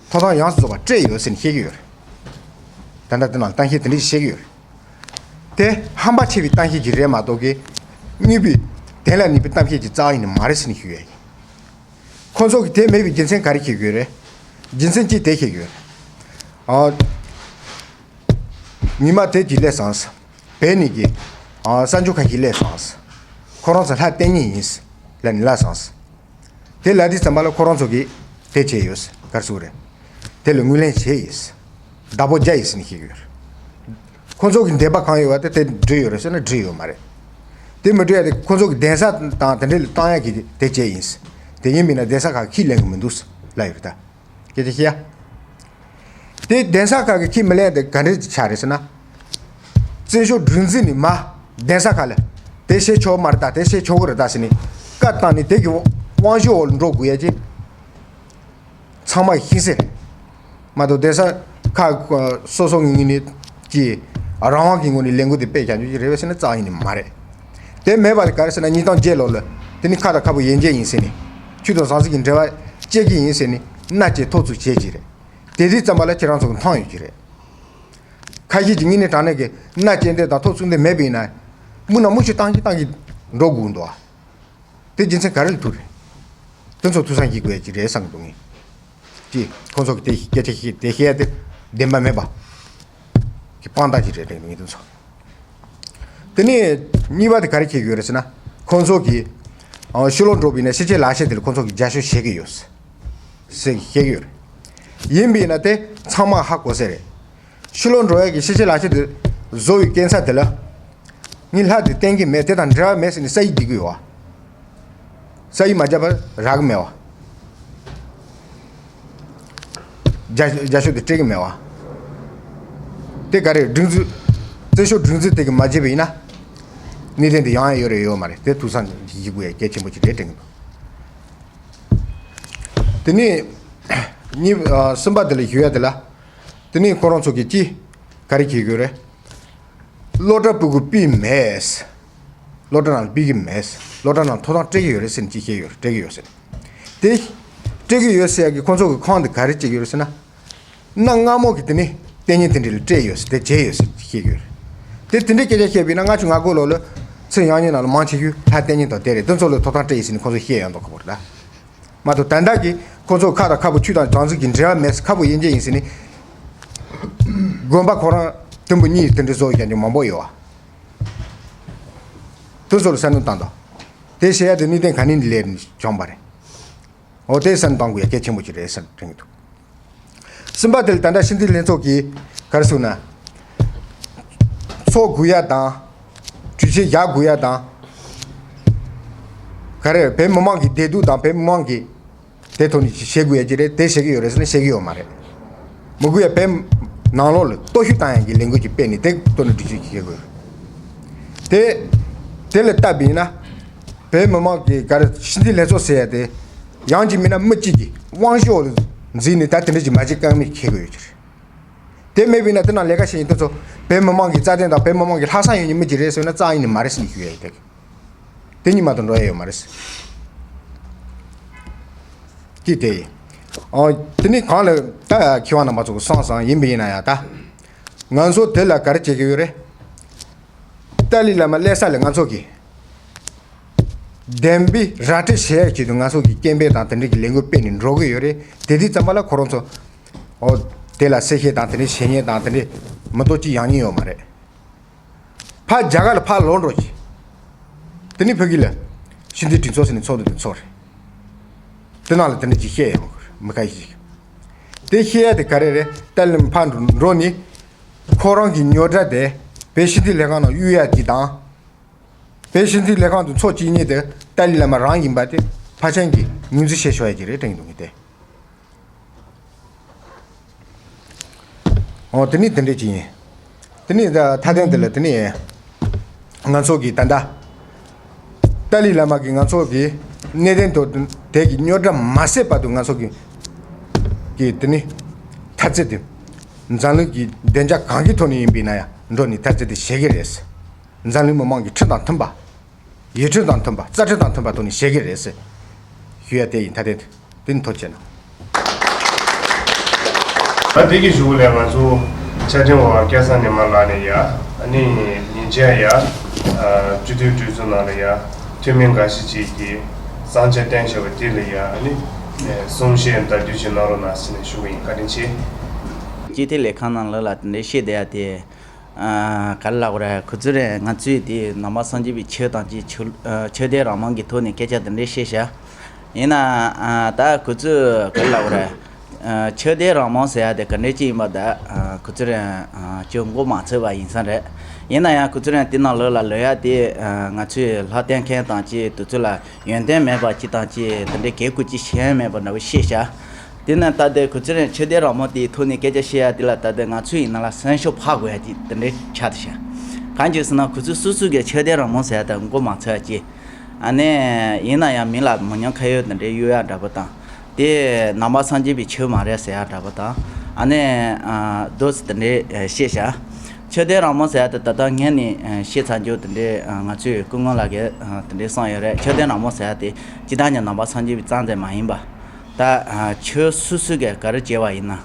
ཐོབ་ཐང་ཡོངས་སུ་རྫོགས་པ་སྤྲད་ཡོད་ཟེར་ནས་བཤད་ཀྱི་ཡོད་རེད། ད་ལྟ་དེ་ནང་ལ་གཏམ་བཤད་དེ་འདྲ་ཞིག་བཤད་ཀྱི་ཡོད་རེད། དེ་ཧམ་པ་ཆེ་བའི་གཏམ་བཤད་ཅིག་རེད་མ་གཏོགས་ཀྱི། དངོས་པོའི་དོན་ལ་གནས་པའི་གཏམ་བཤད་ཅིག་རྩ་བ་ཉིད་ནས་མ་རེད་ཟེར་ནས་ཞུ་ཡ་ཡིན། ཁོང་ཚོ་གིས་དེ་མེད་པའི་རྒྱུ་མཚན་ག་རེ་བཤད་ཀྱི་ཡོད་རེད། རྒྱུ་མཚན་གཅིག་དེ་བཤད་ཀྱི་ཡོད་རེད། ཨ། ཉི་མ་དེ་གཅིག་སླེབས་སོང་། བོད་ནས་ཀྱི། ཨ། གསར་འབྱོར་ཁ་ཤས་སླེབས་སོང་། ཁོ་རང་ཚོ་ལྷ་བསྟེན་མཁན་ཡིན། ལབ་ནས་ལབ་སོང་། དེ་ལབ་དུས་ཙམ་པ་ལ་ཁོ་རང་ཚོ་གིས་དེ་བྱས་ཡོད། ག་རེ་ཟེར་དགོས་རེད། དེ་ལ་ངོས་ལེན་བྱས་ཡིན། བདག་པོ་རྒྱག་ཡིན་ཟེར་ནས་བཤད་ཀྱི་ཡོད་རེད། ཁོ་ཚོ་གི་འདོད་པ་གང་ཡོད་པ་དེ་དེ་འགྲུབ་ཡོད་རེད་ཟེར་ན་འགྲུབ་ཡོད་མ་རེད། དེ་མི་འགྲུབ་ཡ་དེ་ཁོ་ཚོ་གི་གདན་ས་དང་དེ་འདྲ་ལ་བཏང་ཡ་གི་དེ་བྱས་ཡིན། དེ་ཡིན་མིན་ན་གདན་ས་ཁག་ཁས་ལེན་གི་མི་འདུག་ལབ་ཡོད་རེད་ད། སྐད་ཆ་བཤད་ཡ། དེ་གདན་ས་ཁག་གིས་ཁས་མི་ལེན་དེ་ག་འདྲ་ཆགས་རེད་ཟེར་ན། བཙན་བྱོལ་སྒྲིག་འཛུགས་ནས་མ་གདན་ས་ཁག་ལ་དེ་བྱེད་ཆོག་མ་རེད་ད། དེ་བྱེད་ཆོག་གི་རེད་ད་ཟེར་ནས་བཀའ་བཏང་ནས་དེ་གི་དབང་ཤུགས་འོག་ལ་འགྲོ་དགོས་ཡ་ཅིག་ཚང་མ་ཤེས་གསལ་རེད། མ་གཏོགས་གདན་ས་ཁག་སོ་སོ་ངོས་ནས་ཀྱི་རང་དབང་གི་ངོས་ནས་ལས་འགུལ་དེ་སྤེལ་བྱ་རྒྱུ་ཅིག་རེད་པས་ཟེར་ན་རྩ་བ་ཉིད་ནས་མ་རེད། དེ་མེད་པ་དེ་ག་རེ་ཟེར་ན་ཉིས་སྟོང་བརྒྱད་ལོ་ལ་དེ་ནི་ཁ་དང་ཁ་བུབ་ཡན་ཆད་ཡིན་ཟེར་ནས། ཆོས་དང་ཟང་ཟིང་གི་འབྲེལ་བ་བཅད་ཀྱི་ཡིན་ཟེར་ནས་མནའ་བཅད་ཐོག་བཙུགས་བྱས་ཀྱི་རེད། དེ་དུས་ཙམ་པ་ལ་ཁྱེད་རང་ཚོ་གི་མཐོང་ཡོད་ཀྱི་རེད། ཁ་ཤས་ཀྱིས་དངོས་གནས་དྲང་གནས་ཀྱི་མནའ་བཅད་འདོད་དང་ཐོག་བཙུགས་འདོད་མེད་པ་ཡིན་ན། མུ་ན་མུ་ཤི་བཏང་གི་བཏང་གི་འགྲོ་དགོས་འདུག་ཨ། དེ་རྒྱུ་མཚན་ག་རེ་ལ་ཐུག་རེད། དེ་ཚོ་ཐུགས་བསམ་བཞེས་དགོས་ཡ་ཅིག་རེད་བསམ་གྱི་འདུག་ངས། ཅི། ཁོང་ཚོ་གི་དེ་སྐད་ཆ་བཤད་དེ་བཤད་དེ་བདེན་པ་མེད་པ་གི་དཔང་རྟགས་ཅིག་རེད་དྲན་གྱི་འདུག་ངས་དེ་ཚོ། དེ་ནས་གཉིས་པ་དེ་ག་རེ་བཤད་ཀྱི་ཡོད་རེད་ཟེར་ན། ཁོང་ཚོ་གིས་ཨ་ཕྱི་ལོགས་འགྲོ་བ་ཡིན་ན་ཕྱི་རྒྱལ་ལག་ཁྱེར་དེ་ལ་ཁོང་ཚོ་གིས་རྒྱབ་སྐྱོར་བྱེད་ཀྱི་ཡོད་ཟེར་བཤད་ཀྱི་ཡོད་རེད། ཡིན་པས་ན་དེ་ཚང་མ་ཧ་གོ་ས་རེད། ཕྱི་ལོགས་འགྲོ་ཡ་གི་ཕྱི་རྒྱལ་ལག་ཁྱེར་དེ་བཟོ་བའི་སྐྱེལ་ས་དེ་ལ། ངས་ལྷ་དེ་བསྟེན་གྱི་མེད། དེ་དང་འབྲེལ་བ་མེད་ཟེར་ནས་ས་ཡིག་འབྲི་གི་ཡོད་བ། ས་ཡིག་མ་བརྒྱབ་པར་རག་གི་མེད་བ། རྒྱ་རྒྱ་ཤོག་དེ་སྤྲད་གི་མེད་བ། དེ་ག་རེ་སྒྲིག་འཛུགས། བཙན་བྱོལ་སྒྲིག་འཛུགས་དེ་གི་མ་བརྗེད་པ་ཡིན་ན། གནད་དོན་དེ་ཡོང་ཡ་ཡོད་རེད་ཡོད་མ་རེད། དེ་ཐུགས་བསམ་བཞེས་དགོས་ཡ་གལ་ཆེན་པོ་ཅིག་རེད་དྲན་གི་འདུག་དེ་ནས་གཉིས་ཨ་གསུམ་པ་དེ་ལ་ཞུ་ཡ་དེ་ལ། དེ་ནས་ཁོ་རང་ཚོ་གིས་ཅི་ག་རེ་བྱེད་དགོས་རེད། སློབ་གྲྭ་ཕྲུ་གུ་ཕུད་མེད། སློབ་གྲྭ་ནང་ཕུད་ཀྱི་མེད། སློབ་གྲྭ་ནང་ཐོབ་ཐང་སྤྲད་ཀྱི་ཡོད་རེད་ཟེར་ནས་ཅིག་བཤད་ཡོད་རེད། སྤྲད་ཀྱི་ཡོད་ཟེར། དེ་སྤྲད་ཀྱི་ཡོད་ཟེར་ཡ་གི་ཁོང་ཚོ་གི་ཁོངས་དེ་ག་རེ་བྱེད་ཀྱི་ཡོད་རེད་ཟེར་ན། གནའ་སྔ་མོ་གི་དེ་ནི་ལྟས་ངན་དེ་འདྲ་ལ་སྤྲད་ཡོད་ཟེར་དེ་བྱས་ཡོད་ཟེར་བཤད་ཀྱི་ཡོད་རེད། དེ་དེ་འདྲའི་སྐད་ཆ་བཤད་པས་ན་ལྔ་བཅུ་ང་དགུ་ལོ་ལ་ཚེ་ཡང་ཉིན་ནང་ལ་མང་ཆེ་ཤོས་ལྷ་ལྟས་ངན་དང་དེ་རེད། དེ་ཚོ་ལ་ཐོབ་ཐང་སྤྲད་ཡིན་ཟེར་ནས་ཁོང་ཚོ་བཤད་ཡོང་མདོག་ཁ་པོ་རེད་ད། མ་གཏོགས་ད་ལྟ་གི་ཁོ་ཚོ་ཁ་དང་ཁ་བུབ་ཆོས་དང་ཟང་ཟིང་གི་འབྲེལ་བ་མེད་ཟེར། ཁ་བུབ་དབྱེ་འབྱེད་ཡིན་ཟེར་ནས། དགོན་པ་ཁོ་རང་དུམ་བུ་གཉིས་དེ་འདྲ་བཟོ་ཡ་ཅིག་མང་པོ་ཡོད་བ། དེ་ཚོ་ལ་བསམ་བློ་བཏང་དང་། དེ་བྱེད་ཡ་དེ་གནད་དོན་ག་ནས་ལས་བྱུང་བ་རེད། འོ་དེ་བསམ་བློ་གཏོང་དགོས་ཡ་གལ་ཆེན་པོ་ཅིག་རེད་བསམ་དྲན་གྱི་འདུག་གསུམ་པ་དེ་ལ་ད་ལྟ་སྤྱི་འཐུས་ལྷན་ཚོགས་ཀྱིས་ག་རེ་གསུངས་ན། ཚོགས་དགོས་ཡ་དང་། གྲོས་ཆོད་བཞག་དགོས་ཡ་དང་། ག་རེ་བོད་མི་མང་གི་བདེ་སྡུག་དང་བོད་མི་མང་གི་དེ་ཐོག་ནས་བྱེད་དགོས་ཡ་ཅིག་རེད། དེ་བྱེད་ཀྱི་ཡོད་རེད་ཟེར་ན་བྱེད་ཀྱི་ཡོད་མ་རེད། མི་དགོས་ཡ་བོད་ནང་ལོགས་ལ་སྟོབས་ཤུགས་བཏང་ཡ་གི་ལས་འགུལ་ཅིག་སྤེལ་ནས་དེ་ཐོག་ནས་སྒྲིག་གཞི་ཅིག་བྱེད་དགོས། དེ་དེ་ལ་བལྟས་པ་ཡིན་ན། བོད་མི་མང་གི་ག་རེ་སྤྱི་འཐུས་ལྷན་ཚོགས་ཟེར་ཡ་དེ། ཡང་གཅིག་མིན་ན་མི་གཅིག་གི་དབང་ཤུགས་འོག་ལ་འཛུལ་ནས་ད་དེ་འདྲ་ཅིག་མ་བྱེད་ཀ་མེད་ཁེལ་དགོས་ཡོད་ཀྱི་རེད། དེ་མེད་པ་ཡིན་ན་དེ་ནང་ལས་ཀ་བྱེད་མཁན་དེ་ཚོ་བོད་མི་མང་གི་རྩ་དོན་དང་བོད་མི་མང་གི་ལྷག་བསམ་ཡོད་མཁན་མི་གཅིག་རེད་ཟེར་ན་རྩ་ཡིན་ནས་མ་རེད་ཟེར་ནས་ཞུ་ཡ་ཡིན་ད། དེ་གཉིས་མ་གཏོགས་འགྲོ་ཡ་ཡོད་མ་རེད། ཅི་དེ་ཡིན། ཨོ། དེ་ནི་གང་ལ་ད་མཁས་དབང་རྣམ་པ་ཚོ་གི་གསུངས་སོང་། ཡིན་པ་ཡིན་ན་ཡང་ད། ང་ཚོ་དེ་ལ་ག་རེ་བྱེད་ཀྱི་ཡོད་རེད། ཏཱ་ལའི་བླ་མ་སླེབས་ས་ལ་ང་ཚོ་གི་ བདེན་པའི་ར་སྤྲོད་བྱེད་ཡག་ཆེད་དུ་ང་ཚོ་གི་སྐད་འབོད་དང་དེ་འདྲ་གི་ལས་འགུལ་སྤེལ་ནས་འགྲོ་གི་ཡོད་རེད། དེ་དུས་ཙམ་པ་ལ་ཁོ་རང་ཚོ་ཨོ་དེ་ལ་གསལ་བཤད་དང་དེ་འདྲ་བྱེད་མཁན་དང་དེ་འདྲ་མི་ཏོག་ཅིག་ཡང་ཉིན་ཡོད་མ་རེད། ཕར་རྒྱ་གར་ལ་ཕར་ལོག་འགྲོ་ཅིག་དེ་ནས་ཕ་གི་ལ་ཕྱི་འཐེན་གྲོས་ཚོགས་ཟེར་ནས་ཚོགས་འདུ་དེ་ཚོགས་རེད། དེ་ནང་ལ་དེ་འདྲ་ཅིག་བཤད་ཡོང་མི་ཁ་ཤས་ཤིག་དེ་བཤད་ཡ་དེ་ག་རེ་རེད། ཏཱ་ལའི་ཕར་འགྲོ་ནས་ཁོ་རང་གི་རྙོག་དྲ་དེ་བོད་ཕྱི་འཐེན་ལས་ཁང་ནང་གཡུག་ཡ་ཅིག་དང་། བོད་ཕྱི་འཐེན་ལས་ཁང་དུ་ཚོགས་བཅུ་གཉིས་དེ་ཏཱ་ལའི་བླ་མ་རང་ཡིན་པ་དེ་ཕལ་ཆེར་གྱིས་ངོས་འཛིན་བྱེད་ཆོག་ཡ་ཅིག་རེད་དྲན་གྱི་འདུག་ངས་དེ། ཨོ་དེ་ནི་དེ་འདྲས་ཅིག་ཡིན། དེ་ནི་ད་མཐའ་དོན་དེ་ལ་དེ་ནི་ང་ཚོ་གི་ད་ལྟ་ཏཱ་ལའི་བླ་མ་གིས་ང་ཚོ་གི་གནད་དོན་དུ་དེ་གི་རྙོག་དྲ་མ་སེལ་བར་དུ་ང་ཚོ་གི་གི་དེ་ནི་འཐབ་རྩོད་དེ་འཛམ་གླིང་གི་བདེ་འཇགས་གང་གི་ཐོག་ནས་ཡིན་པའི་ན་ཡང་འགྲོ་ནས་འཐབ་རྩོད་དེ་བྱེད་ཀྱི་རེད། འཛམ་གླིང་མི་མང་གི་ཁྲིམས་དང་མཐུན་པ། ཡིག་ཁྲིམས་དང་མཐུན་པ། རྩ་ཁྲིམས་དང་མཐུན་པ་ཐོག་ནས་བྱེད་ཀྱི་རེད་ཟེར་ཞུ་ཡ་དེ་ཡིན། ད་དེ་དེ་ནི་ཐུགས་རྗེ་གནང་། ད་དེ་གི་གཞུག་ལ་ང་ཚོ་ཆ་འཕྲིན་འོག་སྐལ་བཟང་ཉི་མ་ལགས་ནས་ཡ་ཨ་ནི་ཉིན་བྱེད་ཡ་སྤྱི་འཐུས་གྲོས་ཚོགས་ནང་ལ་ཡ་འཐུས་མི་འགའ་ཞིག་ཅིག་གིས་གསང་ཆེན་བསྟན་བྱ་བ་དེ་ལ་ཡ་ཨ་ནི་གསུང་བཤད་བརྡ་བརྒྱུད་ཅིག་གནང་རོགས་གནང་ཟེར་ནས་ཞུ་གི་ཡིན། བཀའ་དྲིན་ཆེ། སྤྱི་འཐུས་ལས་ཁང་ནང་ལོགས་ལ་དེ་འདྲའི་བཤད་བསྡད་ཡ་དེ། ཨ། ག་རེ་ལབ་དགོས་རེད། ཁོ་ཚོ་རེད། ང་ཚོས་དེ་ནང་པ་སངས་རྒྱས་པའི་ཆོས་དང་ཅིག་ཆོས་ཨ། ཆོས་དད་རང་དབང་གི་ཐོག་ནས་སྐད་ཆ་དེ་འདྲ་བཤད་ཤག་ཡིན་ན་ཨ། ད་ཁོ་ཚོས་ག་རེ་ལབ་དགོས་རེད། ཨ། ཆོས་དད་རང་དབང་ཟེར་ཡ་དེ་ག་འདྲ་ཅིག་ཡིན་པ་ད། ཨ། ཁོ་ཚོ་རེད། ཨ། ཅུང་མགོ་མ་ཚོས་པ་ཡིན་ས་རེད། ཡིན་ན་ཡང་ཁོ་ཚོ་རེད། དེ་ནང་ལོགས་ལ་ལོག་ཡ་དེ། ཨ། ང་ཚོས་ལྷ་བསྟེན་མཁན་དང་ཅིག་དེ་ཚོ་ལ་ཡོན་ཏན་མེད་པ་ཅིག་དང་ཅིག་དེ་འདྲའི་གད་སྐུ་ཅིག་བྱེད་ཡ་མེད་པ་འདྲ་བོ་བཤད་ཤག་དེ་ནས་ད་ལྟའི་ཁོ་ཚོ་རང་ཆོས་དད་རང་དབང་དེའི་ཐོག་ནས་སྐད་ཆ་བཤད་ཡ་དེ་ལ་ད་ལྟའི་ང་ཚོའི་ཡིན་ན་ལ་སེམས་ཤུགས་འཕར་དགོས་ཡ་ཅིག་དེ་འདྲའི་ཆགས་བསྡད་ཤག་གང་ཅི་ཟེར་ན་ཁོ་ཚོས་སོ་སོ་གི་ཆོས་དད་རང་དབང་ཟེར་ཡ་དེ་མགོ་མ་ཚོས་ཡ་ཅིག་ཨ་ནི་ཡིན་ན་ཡང་མི་ལ་མི་ཉམས་ཁ་ཡོད་དེ་འདྲའི་གཡུག་ཡ་འདྲ་པོ་དང་། དེ་ནང་པ་སངས་རྒྱས་པའི་ཆོས་མ་རེད་ཟེར་ཡ་འདྲ་པོ་དང་། ཨ་ནི་ཨ། དེ་འདྲ་བཤད་ཤག་ཆོས་དད་རང་དབང་ཟེར་ཡ་དེ་ད་ལྟ་སྔོན་ནས་བཤད་ཚར་རྒྱུ་དེ་འདྲའི་ང་ཚོས་སྐུ་ངོ་ལགས་ཀྱིས་དེ་འདྲའི་གསུངས་ཡོད་རེད། ཆོས་དད་རང་དབང་ཟེར་ཡ་དེ་སྤྱིར་བཏང་གི་ནང་པ་སངས་རྒྱས་པའི་རྩ་འཛིན་མ་ཡིན་པ། ད་ཨ། ཆོས་སོ་སོ་གིས་ག་རེ་བྱས་པ་ཡིན་ན་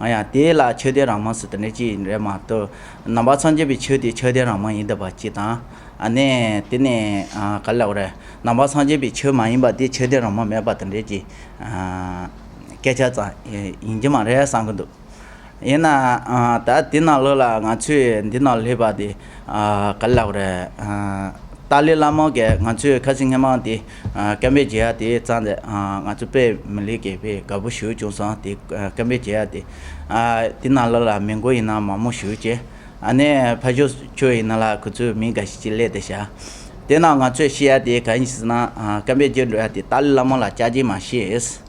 ཡང་དེ་ལ་ཆོས་དད་རང་དབང་ཟེར་དེ་འདྲ་ཅིག་རེད་མ་གཏོགས། ནང་པ་སངས་རྒྱས་པའི་ཆོས་དེ་ཆོས་དད་རང་དབང་ཡིན་བསྡད་པ་ཅིག་དང་། ཨ་ནི་དེ་ནས་ཨ། ག་རེ་ལབ་དགོས་རེད། ནང་པ་སངས་རྒྱས་པའི་ཆོས་མ་ཡིན་པ་དེ་ཆོས་དད་རང་དབང་མེད་པ་དེ་འདྲ་ཅིག་ཨ། སྐད་ཆ་ཙམ་ཡིན་གྱི་མ་རེད་བསམ་གྱི་འདུག་ཡིན་ན་ཨ། ད་དེ་ནང་ལོགས་ལ་ང་ཚོས་འདི་ནང་སླེབས་པ་དེ་ཨ། ག་རེ་ལབ་དགོས་རེད། ཨ། ཏཱ་ལའི་བླ་མ་གིས་ང་ཚོས་ཁ་སང་སྔོན་མ་དེ་ཨ། སྐད་འབོད་བྱེད་ཡ་དེ་ཙམ་དེ་ཨ། ང་ཚོ་དཔེ་མི་ལེགས་ཀྱི་དཔེ་དགའ་པོ་ཞེ་པོ་བྱུང་སོང་། དེ་ཨ། སྐད་འབོད་བྱེད་ཡ་དེ་ཨ། དེ་ནང་ལོགས་ལ་མི་མགོ་ཡིན་ན་མང་པོ་ཞེ་པོ་ཅིག་ཨ་ནི་ཕར་ཕྱོགས་ཕྱོགས་ཡིན་ན་ལ་ཁོ་ཚོའི་མི་འགའ་ཞིག་ཅིག་སླེབས་བསྡད་ཤག་དེ་ནང་ང་ཚོས་བཤད་ཡ་དེ་ག་ཡིན་ཟེར་ན་ཨ། སྐད་འབོད་བྱེད་འགྲོ་ཡ་དེ་ཏཱ་ལའི་བླ་མ་ལ་བཅར་གྱི་མ་ཤེས།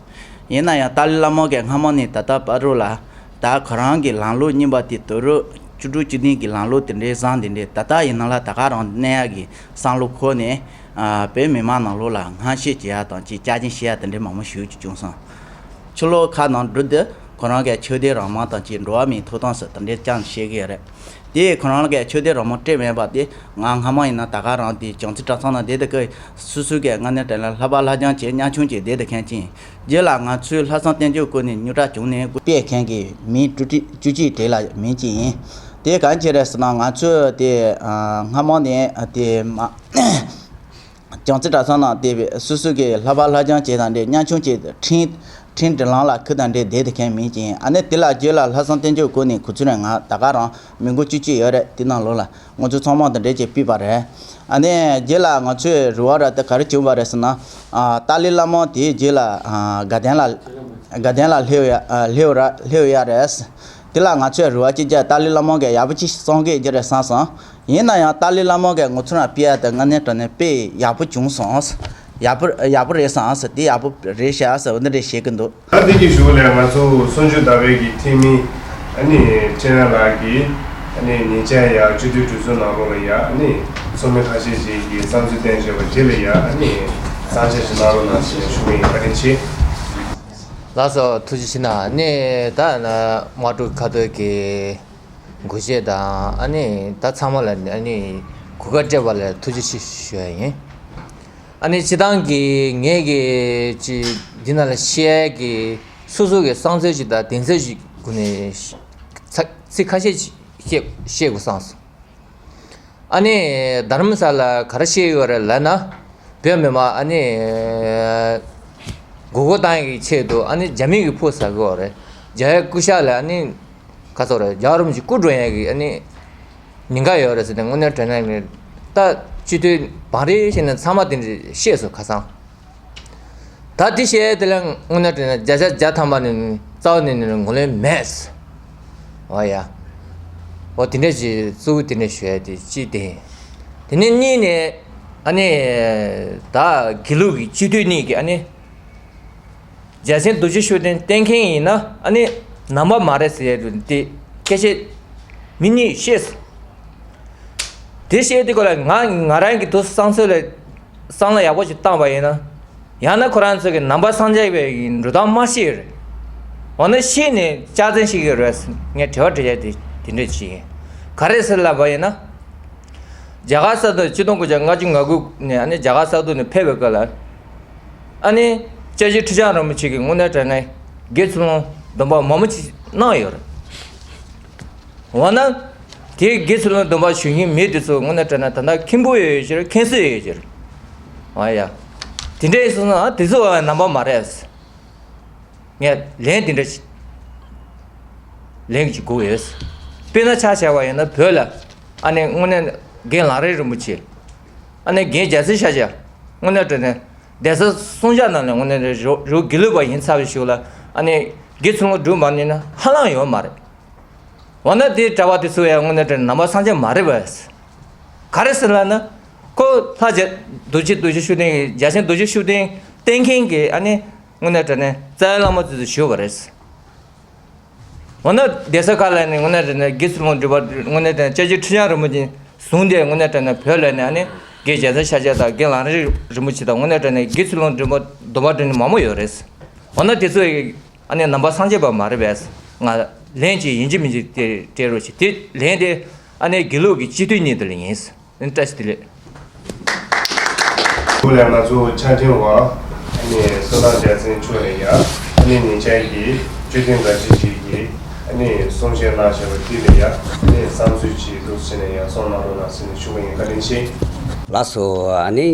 ཡིན་ན་ཡང་ཏཱ་ལའི་བླ་མ་གིས་སྔ་མ་ནས་ད་ལྟ་བར་དུ་ལ་ད་ཁོ་རང་གི་ལམ་ལུགས་རྙིང་པ་དེ་དུས་རབས་བཅུ་དྲུག་བཅུ་བདུན་གྱི་ལམ་ལུགས་དེ་འདྲའི་བཟང་དེ་འདྲའི་ད་ལྟ་ཡིན་ན་ལ་ད་ག་རང་གནས་ཡག་གི་བསམ་བློ་འཁོར་ནས་ཨ། བོད་མི་མང་ནང་ལོགས་ལ་ངན་བཤད་བྱེད་ཡ་དང་ཅིག་བཅར་གྱི་བཤད་ཡ་དེ་འདྲའི་མང་པོ་ཞེ་པོ་ཅིག་བྱུང་སོང་། ཕྱི་ལོགས་ཁག་ནང་འགྲོ་དུས་ཁོ་རང་གིས་ཆོས་དད་རང་དབང་དང་ཅིག་འགྲོ་བ་མིའི་ཐོབ་ཐང་ཟེར་དེ་འདྲའི་ཅང་བཤད་ཀྱི་ཡོད་རེད། དེ་ཁོ་རང་གིས་ཆོས་དད་རང་དབང་སྤྲད་མེད་པ་དེ་ང་སྔ་མ་ཡིན་ན་ད་ག་རང་དེ་བྱང་རྩེ་གྲྭ་ཚང་ནང་བསྡད་དེ་གི་སོ་སོ་གི་དངོས་གནས་དྲང་གནས་ལྷག་པ་ལྷག་རྐྱང་བྱས་ཉམ་ཆུང་བྱས་བསྡད་དེ་མཁན་ཅིག་རྗེས་ལ་ང་ཚོའི་ལྷག་བསམ་རྟེན་འབྱུང་སྐོར་ནས་རྙོག་དྲ་བྱུང་ནས་སྤེལ་མཁན་གྱི་མི་བཅུ་གཅིག་བཅུ་གཅིག་གྲས་ལ་མིང་གཅིག་ཡིན། དེ་གང་བྱས་རེད་ཟེར་ན་ང་ཚོས་དེ་སྔ་མ་ནས་དེ་མ། བྱང་རྩེ་གྲྭ་ཚང་ནང་བསྡད་པའི་སོ་སོ་གི་ལྷག་པ་ལྷག་རྐྱང་བྱས་དང་འདྲེས་ཉམ་ཆུང་བྱས་ཁྲིམས་ཁྲིམས་སྒྲིག་ལམ་ལ་ཁུར་དང་འདྲེས་བསྡད་དེ་མཁན་མིན་ཅིང་། ཨ་ནི་དེ་ལ་རྗེས་ལ་ལྷག་བསམ་རྟེན་འབྱུང་སྐོར་ནས་ཁོ་ཚོ་རང་ང་ད་ག་རང་མི་མགོ་བཅུ་གཅིག་ཡོད་རེད། དེ་ནང་ལོགས་ལ་ང་ཚོ་ཚང་མ་དང་འདྲེས་ཀྱི་ཕུད་པ་རེད། ཨ་ནི་རྗེས་ལ་ང་ཚོས་རེ་བ་ར་དེ་ག་རེ་བྱུང་བ་རེད་ཟེར་ན། ཨ། ཏཱ་ལའི་བླ་མ་དེའི་རྗེས་ལ་ཨ། དགའ་ལྡན་ལ་དགའ་ལྡན་ལ་སླེབས་ཡ་ཨ། སླེབས་ར་སླེབས་ཡ་རེད། དེ་ལ་ང་ཚོས་རེ་བ་ཅིག་བརྒྱབ། ཏཱ་ལའི་བླ་མ་གིས་ཡག་པོ་ཅིག་གསུང་གི་ཡོད་རེད་བསམ་སོང་། ཡིན་ན་ཡང་ཏཱ་ལའི་བླ་མ་གིས་ང་ཚོ་རང་སྤེལ་ཡ་དེ་དངོས་གནས་དྲང་གནས་དཔེ་ཡག་པོ་བྱུང་སོང་། ཡག་པོ་ཡག་པོ་རེད་བསམ་ཟེར། དེ་ཡག་པོ་རེད་ཤག་ཟེར་འོ་འདི་འདྲས་བཤད་ཀྱི་འདུག་ད་དེ་གི་གཞུག་ལ་ང་ཚོ་གསུང་ཆོས་ཟླ་བའི་གི་འཐུས་མི་ཨ་ནི་ཁྲི་ན་ལགས་ཀྱིས་ཨ་ནི་ཉེ་ཆར་ཡ་སྤྱི་འཐུས་གྲོས་ཚོགས་ནང་ལོགས་ལ་ཡ་ཨ་ནི་ཚོགས་མི་ཁ་ཤས་ཤིག་གིས་བསམ་ཚུལ་བསྟན་བཞག་པ་དེ་ལ་ཡ་ཨ་ནི་གསང་བཤད་ཞིག་གནང་རོགས་གནང་ཞེས་ཞུ་གི་ཡིན། བཀའ་དྲིན་ཆེ། ལགས་སོ། ཐུགས་རྗེ་ཆེ་གནང་། ཨ་ནི་ད་ན་དམག་འཁྲུག་ཁ་ཐོར་གྱི་འགོག་བྱེད་དང་ཨ་ནི་ད་ཚང་མ་ལ་ཨ་ནི་གོ་སྐབས་སྤྲད་པ་ལ་ཐུགས་རྗེ་ཆེ་ཞུ་ཡ་ཡིན། ཨ་ནི་སྤྱིར་བཏང་གི་ངས་ཀྱི་ཅི་འདི་ནང་ལ་བཤད་ཀྱི་སོ་སོ་གི་བསམ་ཚུལ་ཞིག་དང་གདེང་ཚོད་ཞིག་སྒོ་ནས་ཚ་ཚིག་ཁ་ཤས་ཅིག་བཤད་བཤད་དགོས་བསམ་སོང་། ཨ་ནི་དྷ་རམ་ས་ལ་ག་རེ་བཤད་ཡོད་རེད་ལབ་ན། བོད་མི་མང་ཨ་ནི་མགོ་སྐོར་བཏང་ཡག་གི་ཆེད་དུ་ཨ་ནི་རྒྱ་མི་གི་ཕོ་ཟ་གི་ཡོད་རེད། རྒྱ་ཡི་སྐུ་ཤ་ལ་ཨ་ནི་ག་ཚོད་རེད། རྒྱལ་བ་རིན་པོ་ཆེ་སྐུ་མགྲོན་ཡག་གི་ཨ་ནི་ཉེན་ཁ་ཡོད་རེད་ཟེར་ནས་དངོས་གནས་དྲང་གནས་ནས་ད་སྤྱི་འཐུས་བང་རིམ་བྱས་ནས་ཚང་མ་དེ་འདྲ་བཤད་སོང་ཁ་སང་། ད་དེ་བཤད་དེ་ལ་དངོས་གནས་དྲང་གནས་བརྒྱ་ཆ་བརྒྱ་ཐམ་པ་ནས་རྩ་བ་ནས་ནས་ངོས་ལེན་མེད། འོ་ཡ། འོ་དེ་འདྲ་ཞིག་གཙོ་བོ་དེ་འདྲ་ཞུ་ཡ་དེ་གཅིག་དེ་ཡིན། དེ་ནས་གཉིས་ནས་ཨ་ནི་ད་དགེ་ལུགས་ཀྱི་སྤྱི་འཐུས་གཉིས་ཀྱི་ཨ་ནི་རྒྱལ་མཚན་རྡོ་རྗེ་ཤུགས་ལྡན་བསྟེན་མཁན་ཡིན་ན་ཨ་ནི་ནང་པ་མ་རེད་ཟེར་ཡ་དེ་སྐད་ཆ་མི་གཉིས་བཤད། དེ་བཤད་དེ་སྐོར་ལ་ང་ང་རང་གི་དུ་བསམ་ཚུལ་ལ་བསམ་བློ་ཡག་པོ་ཞིག་བཏང་པ་ཡིན་ན། ཡང་ན་ཁོ་རང་ཚོ་གི་ནང་པ་སངས་རྒྱས་པའི་འགྲོ་སྟངས་མ་ཤེས་རེད། འོ་ན་ཤེས་ནས་ལྕག་འཛིན་ཤེས་ཀྱི་རེད། ངས་དྲི་བ་དྲི་ཡ་དེ་དེ་འདྲ་ཞིག་ཡིན། ག་རེ་ཟེར་ལབ་པ་ཡིན་ན། རྒྱ་གར་ས་ཐོག་ཆིག་སྟོང་དགུ་བརྒྱ་ལྔ་བཅུ་ང་དགུ་ནས་ཨ་ནི་རྒྱ་གར་ས་ཐོག་ནས་ཕེབས་པའི་སྐབས་ལ། ཨ་ནི་སྐྱབས་རྗེ་ཁྲི་བྱང་རིན་པོ་ཆེ་གིས་དངོས་གནས་དྲང་གནས་དགེ་ཚུལ་སློང་སྡོམ་པ་མང་པོ་ཅིག་གནང་ཡོད་རེད། འོ་ན། དེའི་དགེ་ཚུལ་སློང་སྡོམ་པ་ཞུ་མཁན་མི་དེ་ཚོ་དངོས་གནས་དྲང་གནས་ད་ལྟ་མཁན་པོ་ཡོད་ཡོད་ཕྱིར་མཁན་སྲིད་ཡོད་ཡོད་ཕྱིར། ཨ་ཡ། དེ་འདྲ་ཡིན་སོང་ན་དེ་ཚོ་ནང་པ་མ་རེད། ངས་ལན་དེ་འདྲ་ཞིག་ལན་ཅིག་དགོས་ཡོད། དཔེར་ན་ཆ་བཞག་པ་ཡིན་ན་བོད་ལ་ཨ་ནི་དངོས་གནས་རྒན་ལག་རས་རིན་པོ་ཆེ། ཨ་ནི་རྒན་རྒྱལ་མཚན་ཤཱཀྱ། དངོས་གནས་དྲང་གནས་གདན་ས་གསུམ་ཆ་ནང་ནས་དངོས་གནས་རི་རི་དགེ་ལུགས་པ་ཡིན་ཚར་བའི་གཞུག་ལ་ཨ་ནི་དགེ་ཚུལ་སློང་སྒྲུབ་མ་ནུས་ན་ཧ་ལམ་ཡོད་མ་རེད། འོ་ན་དེའི་གྲྭ་པ་དེ་ཚོ་ཡང་དངོས་གནས་དྲང་གནས་ནང་པ་སངས་རྒྱས་མ་རེད་པས། ག་རེ་ཟེར་ལབ་ན། ཁོ་ལྷ་རྒྱ་རྡོ་རྗེ་རྡོ་རྗེ་ཤུགས་ལྡན་རྒྱལ་མཚན་རྡོ་རྗེ་ཤུགས་ལྡན་བསྟེན་མཁན་གྱི་ཨ་ནི་དངོས་གནས་དྲང་གནས་རྩ་བའི་བླ་མ་ཚོས་ཞུས་པ་རེད། འོ་ན་གདན་ས་ཁག་ལ་ནི་དངོས་གནས་དྲང་གནས་དགེ་ཚུལ་སློང་སྒྲུབ་པ་དངོས་གནས་དྲང་གནས་སྐྱབས་རྗེ་ཁྲི་བྱང་རིན་པོ་ཆེ་བཟུང་སྟེ་དངོས་གནས་དྲང་གནས་བོད་ལ་ནི་ཨ་ནི་རྒན་རྒྱལ་མཚན་ཤཱཀྱ་དང་རྒན་ལག་རས་རིན་པོ་ཆེ་དང་དངོས་གནས་དྲང་གནས་དགེ་ཚུལ་སློང་སྒྲུབ་པ་སྡོམ་པ་སྒྲུབ་མཁན་མང་པོ་ཡོད་རེད། འོ་ན་དེ་ཚོ་ཡི་ཨ་ནི་ནང་པ་སངས་རྒྱས་པ་མ་རེད་པས། ང་ལན་ཅིག་ཡིན་གཅིག་མིན་གཅིག་དེ་སྤྲད་རོགས་བྱེད། དེ་ལན་དེ་ཨ་ནི་དགེ་ལུགས་ཀྱི་སྤྱི་འཐུས་གཉིས་དེ་ལ་ཡིན། ཨ་ནི་བཀྲ་ཤིས་བདེ་ལེགས། ཁོ་ལ་ང་ཚོ་ཕྱག་འཕྲིན་དབང་ཨ་ནི་བསོད་ནམས་རྒྱལ་མཚན་མཆོག་ནས་ཡང་ཨ་ནི་ཉེ་ཆར་གྱི་བཅུད་ལྡན་དགའ་སྐྱིད་ཅིག་གིས་ཨ་ནི་གསུང་བཤད་གནང་བཞིན་པ་དེ་ལ་ཡང་ཨ་ནི་བསམ་ཚུལ་ཅིག་འདུག་ཟེར་ནས་ཡང་གསུང་གནང་རོགས་གནང་ཟེར་ནས་ཞུ་གི་ཡིན། བཀའ་དྲིན་ཆེ། ལགས་སོ། ཨ་ནི།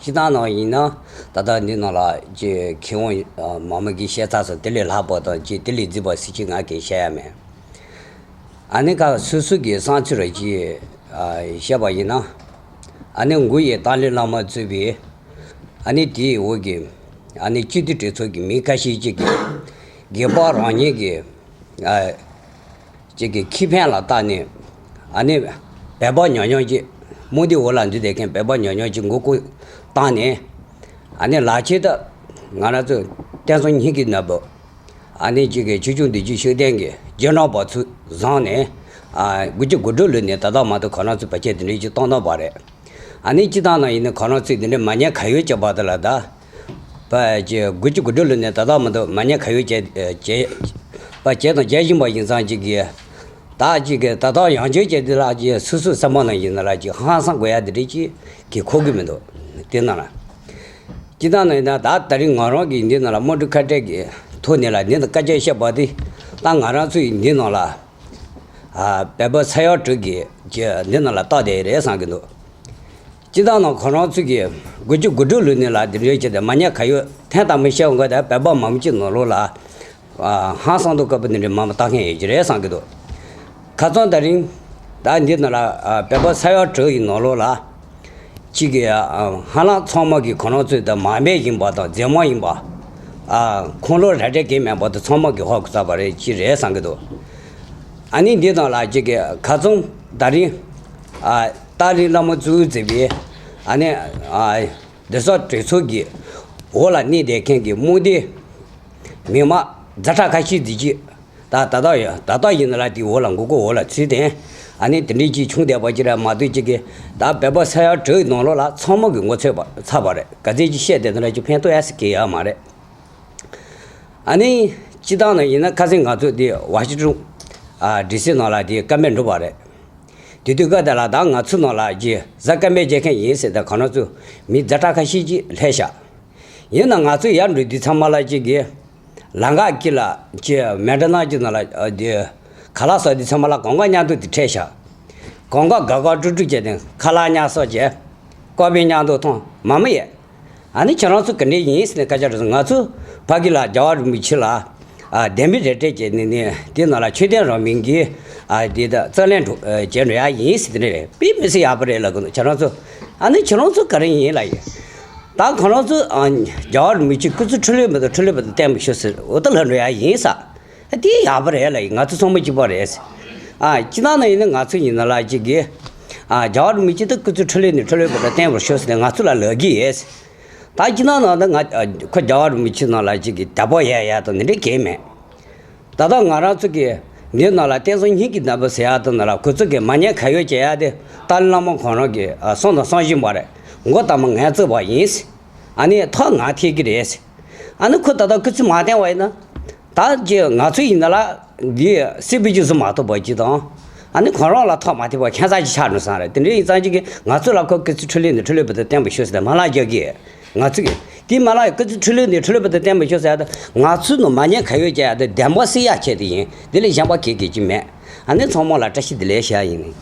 སྤྱིར་བཏང་ནང་ཡིན་ན་ད་ལྟ་འདི་ནང་ལ་ཅིག་མཁས་དབང་མང་མོས་ཀྱིས་བཤད་ཚར་སོང་། དེ་ལས་ལྷག་པ་དང་ཅིག་དེ་ལས་རྫིག་པ་ཟེར་ཅིག་ང་གིས་བཤད་ཡ་མེད། ཨ་ནི་ཁ་སོ་སོ་གི་བསམ་ཚུལ་རེ་ཅིག་བཤད་པ་ཡིན་ན། ཨ་ནི་མགོ་ཡི་ཏཱ་ལའི་བླ་མ་གཙོས་པའི་ཨ་ནི་དེའི་འོག་གི་ཨ་ནི་སྤྱི་འཐུས་གྲོས་ཚོགས་ཀྱི་མི་ཁ་ཤས་ཅིག་གིས་སྒེར་པ་རང་ཉིད་ཀྱི་ཨ། ཅིག་གི་ཁེ་ཕན་ལ་བལྟས་ནས་ཨ་ནི་བོད་པ་ཉུང་ཉུང་ཅིག་དམུ་དེ་འོག་ལ་འདུས་བསྡད་མཁན་བོད་པ་ཉུང་ཉུང་ཅིག་མགོ་སྐོར་བཏང་ནས་ཨ་ནི་ལག་ཁྱེར་དང་ང་རང་ཚོ་བསྟན་སྲུང་གཉིས་ཀྱི་ནོར་བུ་ཨ་ནི་ཅིག་གི་ཆོས་སྐྱོང་བདེ་སྐྱིད་ཤུགས་ལྡན་གྱི་རྗེས་འབྲང་པ་ཚོ་བཟུང་ནས་ཨ་དགུ་བཅུ་གོ་དྲུག་ལོ་ནས་ད་ལྟ་མ་གཏོགས་ཁོ་རང་ཚོ་བོད་སྐད་དེ་འདྲ་ཅིག་བཏང་གནང་བ་རེད། ཨ་ནི་སྤྱིར་བཏང་ནང་ཡིན་ན་ཁོ་རང་ཚོས་དེ་འདྲའི་མ་ཉེས་ཁ་གཡོག་བྱས་པ་དེ་ལ་ད། པ་ཅེ་དགུ་བཅུ་གོ་དྲུག་ལོ་ནས་ད་ལྟ་མ་གཏོགས་མ་ཉེས་ཁ་གཡོག་བྱས་བྱས་པ་བྱས་དང་བྱེད་བཞིན་པ་ཡིན་ཙང་ཅིག་གིས། ད་ཅིག་གིས་ད་ལྟ་ཡང་བསྐྱར་བྱས་དེ་ལ་ཅིག་སོ་སོའི་བསམ་པ་ནང་ཡིན་ན་ལ་ཅིག་ཧང་སང་དགོས་ཡ་དེ་འདྲ་ཅིག་གིས་གོ་གི་མི་འདུག་དེ་ནང་ལ། སྤྱིར་བཏང་ནང་ཡིན་ན་ད་ད་རིང་ང་རང་གིས་འདི་ནང་ལ་དམངས་ཁྲོད་ཁ་བྲལ་གྱི་ཐོག་ནས་ལ་འདི་ནང་སྐད་ཆ་བཤད་པ་དེ་ད་ང་རང་ཚོ་ཡིས་འདི་ནང་ལ། ཨ་བོད་པ་ས་ཡ་དྲུག་གིས་ཀྱི་འདི་ནང་ལ་བཏགས་བསྡད་ཡོད་རེད་བསམ་གྱི་འདུག་སྤྱིར་བཏང་ནང་ཁོ་རང་ཚོ་གིས་དགུ་བཅུ་གོ་དྲུག་ལོ་ནས་ལ་འདི་འདྲའི་བྱས་ཏེ་མ་ཉེས་ཁ་གཡོག་ཐེངས་དང་པོ་བཤད་འགོ་དང་བོད་པ་མང་པོ་ཅིག་ནང་ལོགས་ལ་ཨ་ཧང་སང་དུ་དཀར་པོ་འདི་འདྲའི་མ་མ་བཏགས་མཁན་ཡོད་ཀྱི་རེད་བསམ་གྱི་འདུག་ཁ་སང་ད་རིང་ད་འདི་ནང་ལ་ཨ་བོད་པ་ས་ཡ་དྲུག་ཡི་ནང་ལོགས་ལ། གཅིག་གིས་ཨ་ཧ་ལམ་ཚང་མ་གིས་ཁོ་རང་ཚོས་ད་མ་འབད་ཡིན་པ་དང་རྫུན་མ་ཡིན་པ། ཨ་ཁུངས་ལུང་ར་སྤྲོད་གང་མེད་པ་དེ་ཚང་མ་གིས་ཧ་གོ་ཚར་བ་རེད་ཅི་རེད་བསམ་གྱི་འདུག་ཨ་ནི་འདི་དང་ལ་གཅིག་གིས་ཁ་ཚང་ད་རིང་ཨ་ཏཱ་ལའི་བླ་མ་གཙོ་བོ་མཛད་པའི་ཨ་ནི་ཨ་གདན་ས་གྲོས་ཚོགས་ཀྱི་འོག་ལ་གནས་བསྡད་མཁན་གྱི་དམུ་སྡེ་མི་མང་ཛ་དྲག་ཁ་ཤས་ཅིག་ད་ད་ལྟ་ཡ་ད་ལྟ་ཡིན་ན་ལ་དེའི་འོག་ལ་མགོ་སྐོར་འོག་ལ་ཚུད་དེ། ཨ་ནི་དེ་འདྲའི་ཅིག་བྱུང་བསྡད་པ་ཅིག་ར་མ་གཏོགས་ཅིག་གིས་ད་བོད་པ་ས་ཡ་དྲུག་ནང་ལོགས་ལ་ཚང་མ་གིས་ངོ་ཚ་བ་ཚ་བ་རེད། ག་ཚད་ཅིག་བཤད་བསྡད་ན་ར་ཅིག་ཕན་ཐོགས་ཡ་ཟེར་གི་ཡོད་མ་རེད། ཨ་ནི་སྤྱིར་བཏང་ནས་ཡིན་ན་ཁ་སང་ང་ཚོ་དེ་ཝ་ཤིང་ཊོན་ཨ་ཌི་སི་ནང་ལ་དེ་བཀའ་མོལ་གྲུབ་པ་རེད། དེ་དུས་སྐབས་དེ་ལ་ད་ང་ཚོ་ནང་ལ་ཅིག་གཟའ་སྐར་མའི་རྒྱལ་ཁམས་ཡིན་ཟེར་ད་ག་ན་ཚོ་མི་ཛ་དྲག་ཁ་ཤས་ཅིག་སླེབས་ཤག་ཡིན་ན་ང་ཚོ་ཡར་འགྲོ་དུས་ཚང་མ་ལ་ཅིག་གིས་ལམ་ཁ་དཀྱིལ་ལ་ཅིག་མེ་འདྲ་ནང་ཅིག་ནང་ལ་ཨ་དེ་ཁ་ལག་ཟ་དུས་ཚང་མ་ལ་གོང་ཁ་མཉམ་དུ་དེ་འཕྲད་ཤག་གོང་ཁ་དགའ་དགའ་སྤྲོ་སྤྲོ་བྱས་ཏེ་ཁ་ལག་མཉམ་ཟ་བྱས། དཔའ་བོའི་མཉམ་དུ་ཐོང་མ་མི་ཡེ། ཨ་ནི་ཁྱེད་རང་ཚོ་ག་འདྲས་ཡིན་ཟེར་ནས་སྐད་ཆ་དྲིས་སོང་། ང་ཚོ་ཕ་གི་ལ་རྒྱལ་བ་རིན་པོ་ཆེ་ལ་ཨ་གདན་འདྲེན་རེ་སྤྲད་བྱས་ནས་ནི་དེ་ནང་ལ་ཆོས་ལྡན་རང་མིང་གི་ཨ་དེ་ད་རྩ་ལེན་འགྲོ་ཨ་བྱས་འགྲོ་ཡ་ཡིན་ཟེར་དེ་འདྲས་རེད། དཔེ་མི་སྲིད་ཡག་པོ་རེད་ལབ་གི་འདུག་ཁྱེད་རང་ཚོ། ཨ་ནི་ཁྱེད་རང་ཚོ་ག་རེ་ཡིན་ལབ་ཡིན། ད་ཁོ་རང་ཚོ་ཨ་རྒྱལ་བ་རིན་པོ་ཆེ་སྐུ་ཚེ་ཁྲི་ལོའི་བར་དུ་ཁྲི་ལོའི་བར་དུ་བརྟན་པར་ཤོག་ཟེར། འོ་ད་ལབ་འགྲོ་ཡ་ཡིན་ས། ཨ་དེ་ཡག་པོ་རེད་ལབ་ཡིན། ང་ཚོ་ཚང་མ་གཅིག་པ་རེད་ཟེར། ཨ་སྤྱིར་བཏང་ན་ཡིན་ན་ང་ཚོ་ཡིན་ན་ལ་གཅིག་གིས་ཨ་རྒྱལ་བ་རིན་པོ་ཆེ་ད་སྐུ་ཚེ་ཁྲི་ལོ་ནས་ཁྲི་ལོའི་བར་དུ་བརྟན་པར་ཤོག་ཟེར་ནས་ང་ཚོ་ལ་ལབ་ཀྱི་ཡོད་ཟེར། ད་སྤྱིར་བཏང་ན་ད་ང་ཨ་ཁོ་རྒྱལ་བ་རིན་པོ་ཆེ་ནང་ལ་གཅིག་གིས་དད་པ་ཡ་ཡ་དང་འདི་འདྲས་གང་ཡང་མེད། ད་ལྟ་ང་རང་ཚོ་གི་འདི་ནང་ལ་བསྟན་སྲུང་སྙིང་གི་བདག་པོ་ཟེར་ཡ་དེ་ནང་ལ་ཁོ་ཚོ་གི་མ་ཉེས་ག་ཡོད་བྱེད་ཡ་དེ་ཏཱ་ལའི་བླ་མ་ཁོང་རང་གི་ཨ་གསུང་དང་གསུང་བཞིན་པ་རེད། མགོ་བཏགས་མ་ངས་བརྩིགས་པ་ཡིན། ཨ་ནི་ཐག་ང་འཐེན་གྱི་རེད། ཨ་ནི་ཁོ་ད་ལྟ་སྐུ་ཚེ་མ་བརྟན་པ་ཡིན་ན། ད་ཀྱི་ང་ཚོ་ཡིན་ན་ལ་འདི་སྲིད་པའི་རྗེས་སུ་མ་ཐོབ་པ་ཅིག་དང་། ཨ་ནི་ཁོང་རང་ལ་ཐག་མ་འཐེན་པ་ཁྱད་མཚར་ཅིག་ཆགས་འགྲོ་ས་རེད། དེ་འདྲ་ཡིན་ཙང་ཅིག་གི་ང་ཚོ་ལ་ཁོ་སྐུ་ཚེ་ཁྲི་ལོ་ནས་ཁྲི་ལོའི་བར་དུ་བརྟན་པར་ཤོག་ཟེར་ཏེ་མ་ལག་རྒྱག་གི། ང་ཚོ་གིས་དེ་མ་ལག་སྐུ་ཚེ་ཁྲི་ལོ་ནས་ཁྲི་ལོའི་བར་དུ་བརྟན་པར་ཤོག་ཟེར་ཡ་དེ་ང་ཚོ་ནང་མ་ཉེས་ག་ཡོད་བྱེད་ཡ་དེ་བདེན་པ་གསལ་ཡ་ཆེད་དུ་ཡིན། དེ་ལས་གཞན་པ་གལ་གལ་ཅིག་མེད། ཨ་ནི་ཚང་མ་ལ་བཀྲ་ཤིས་བདེ་ལེགས་ཞུ་ཡ་ཡིན།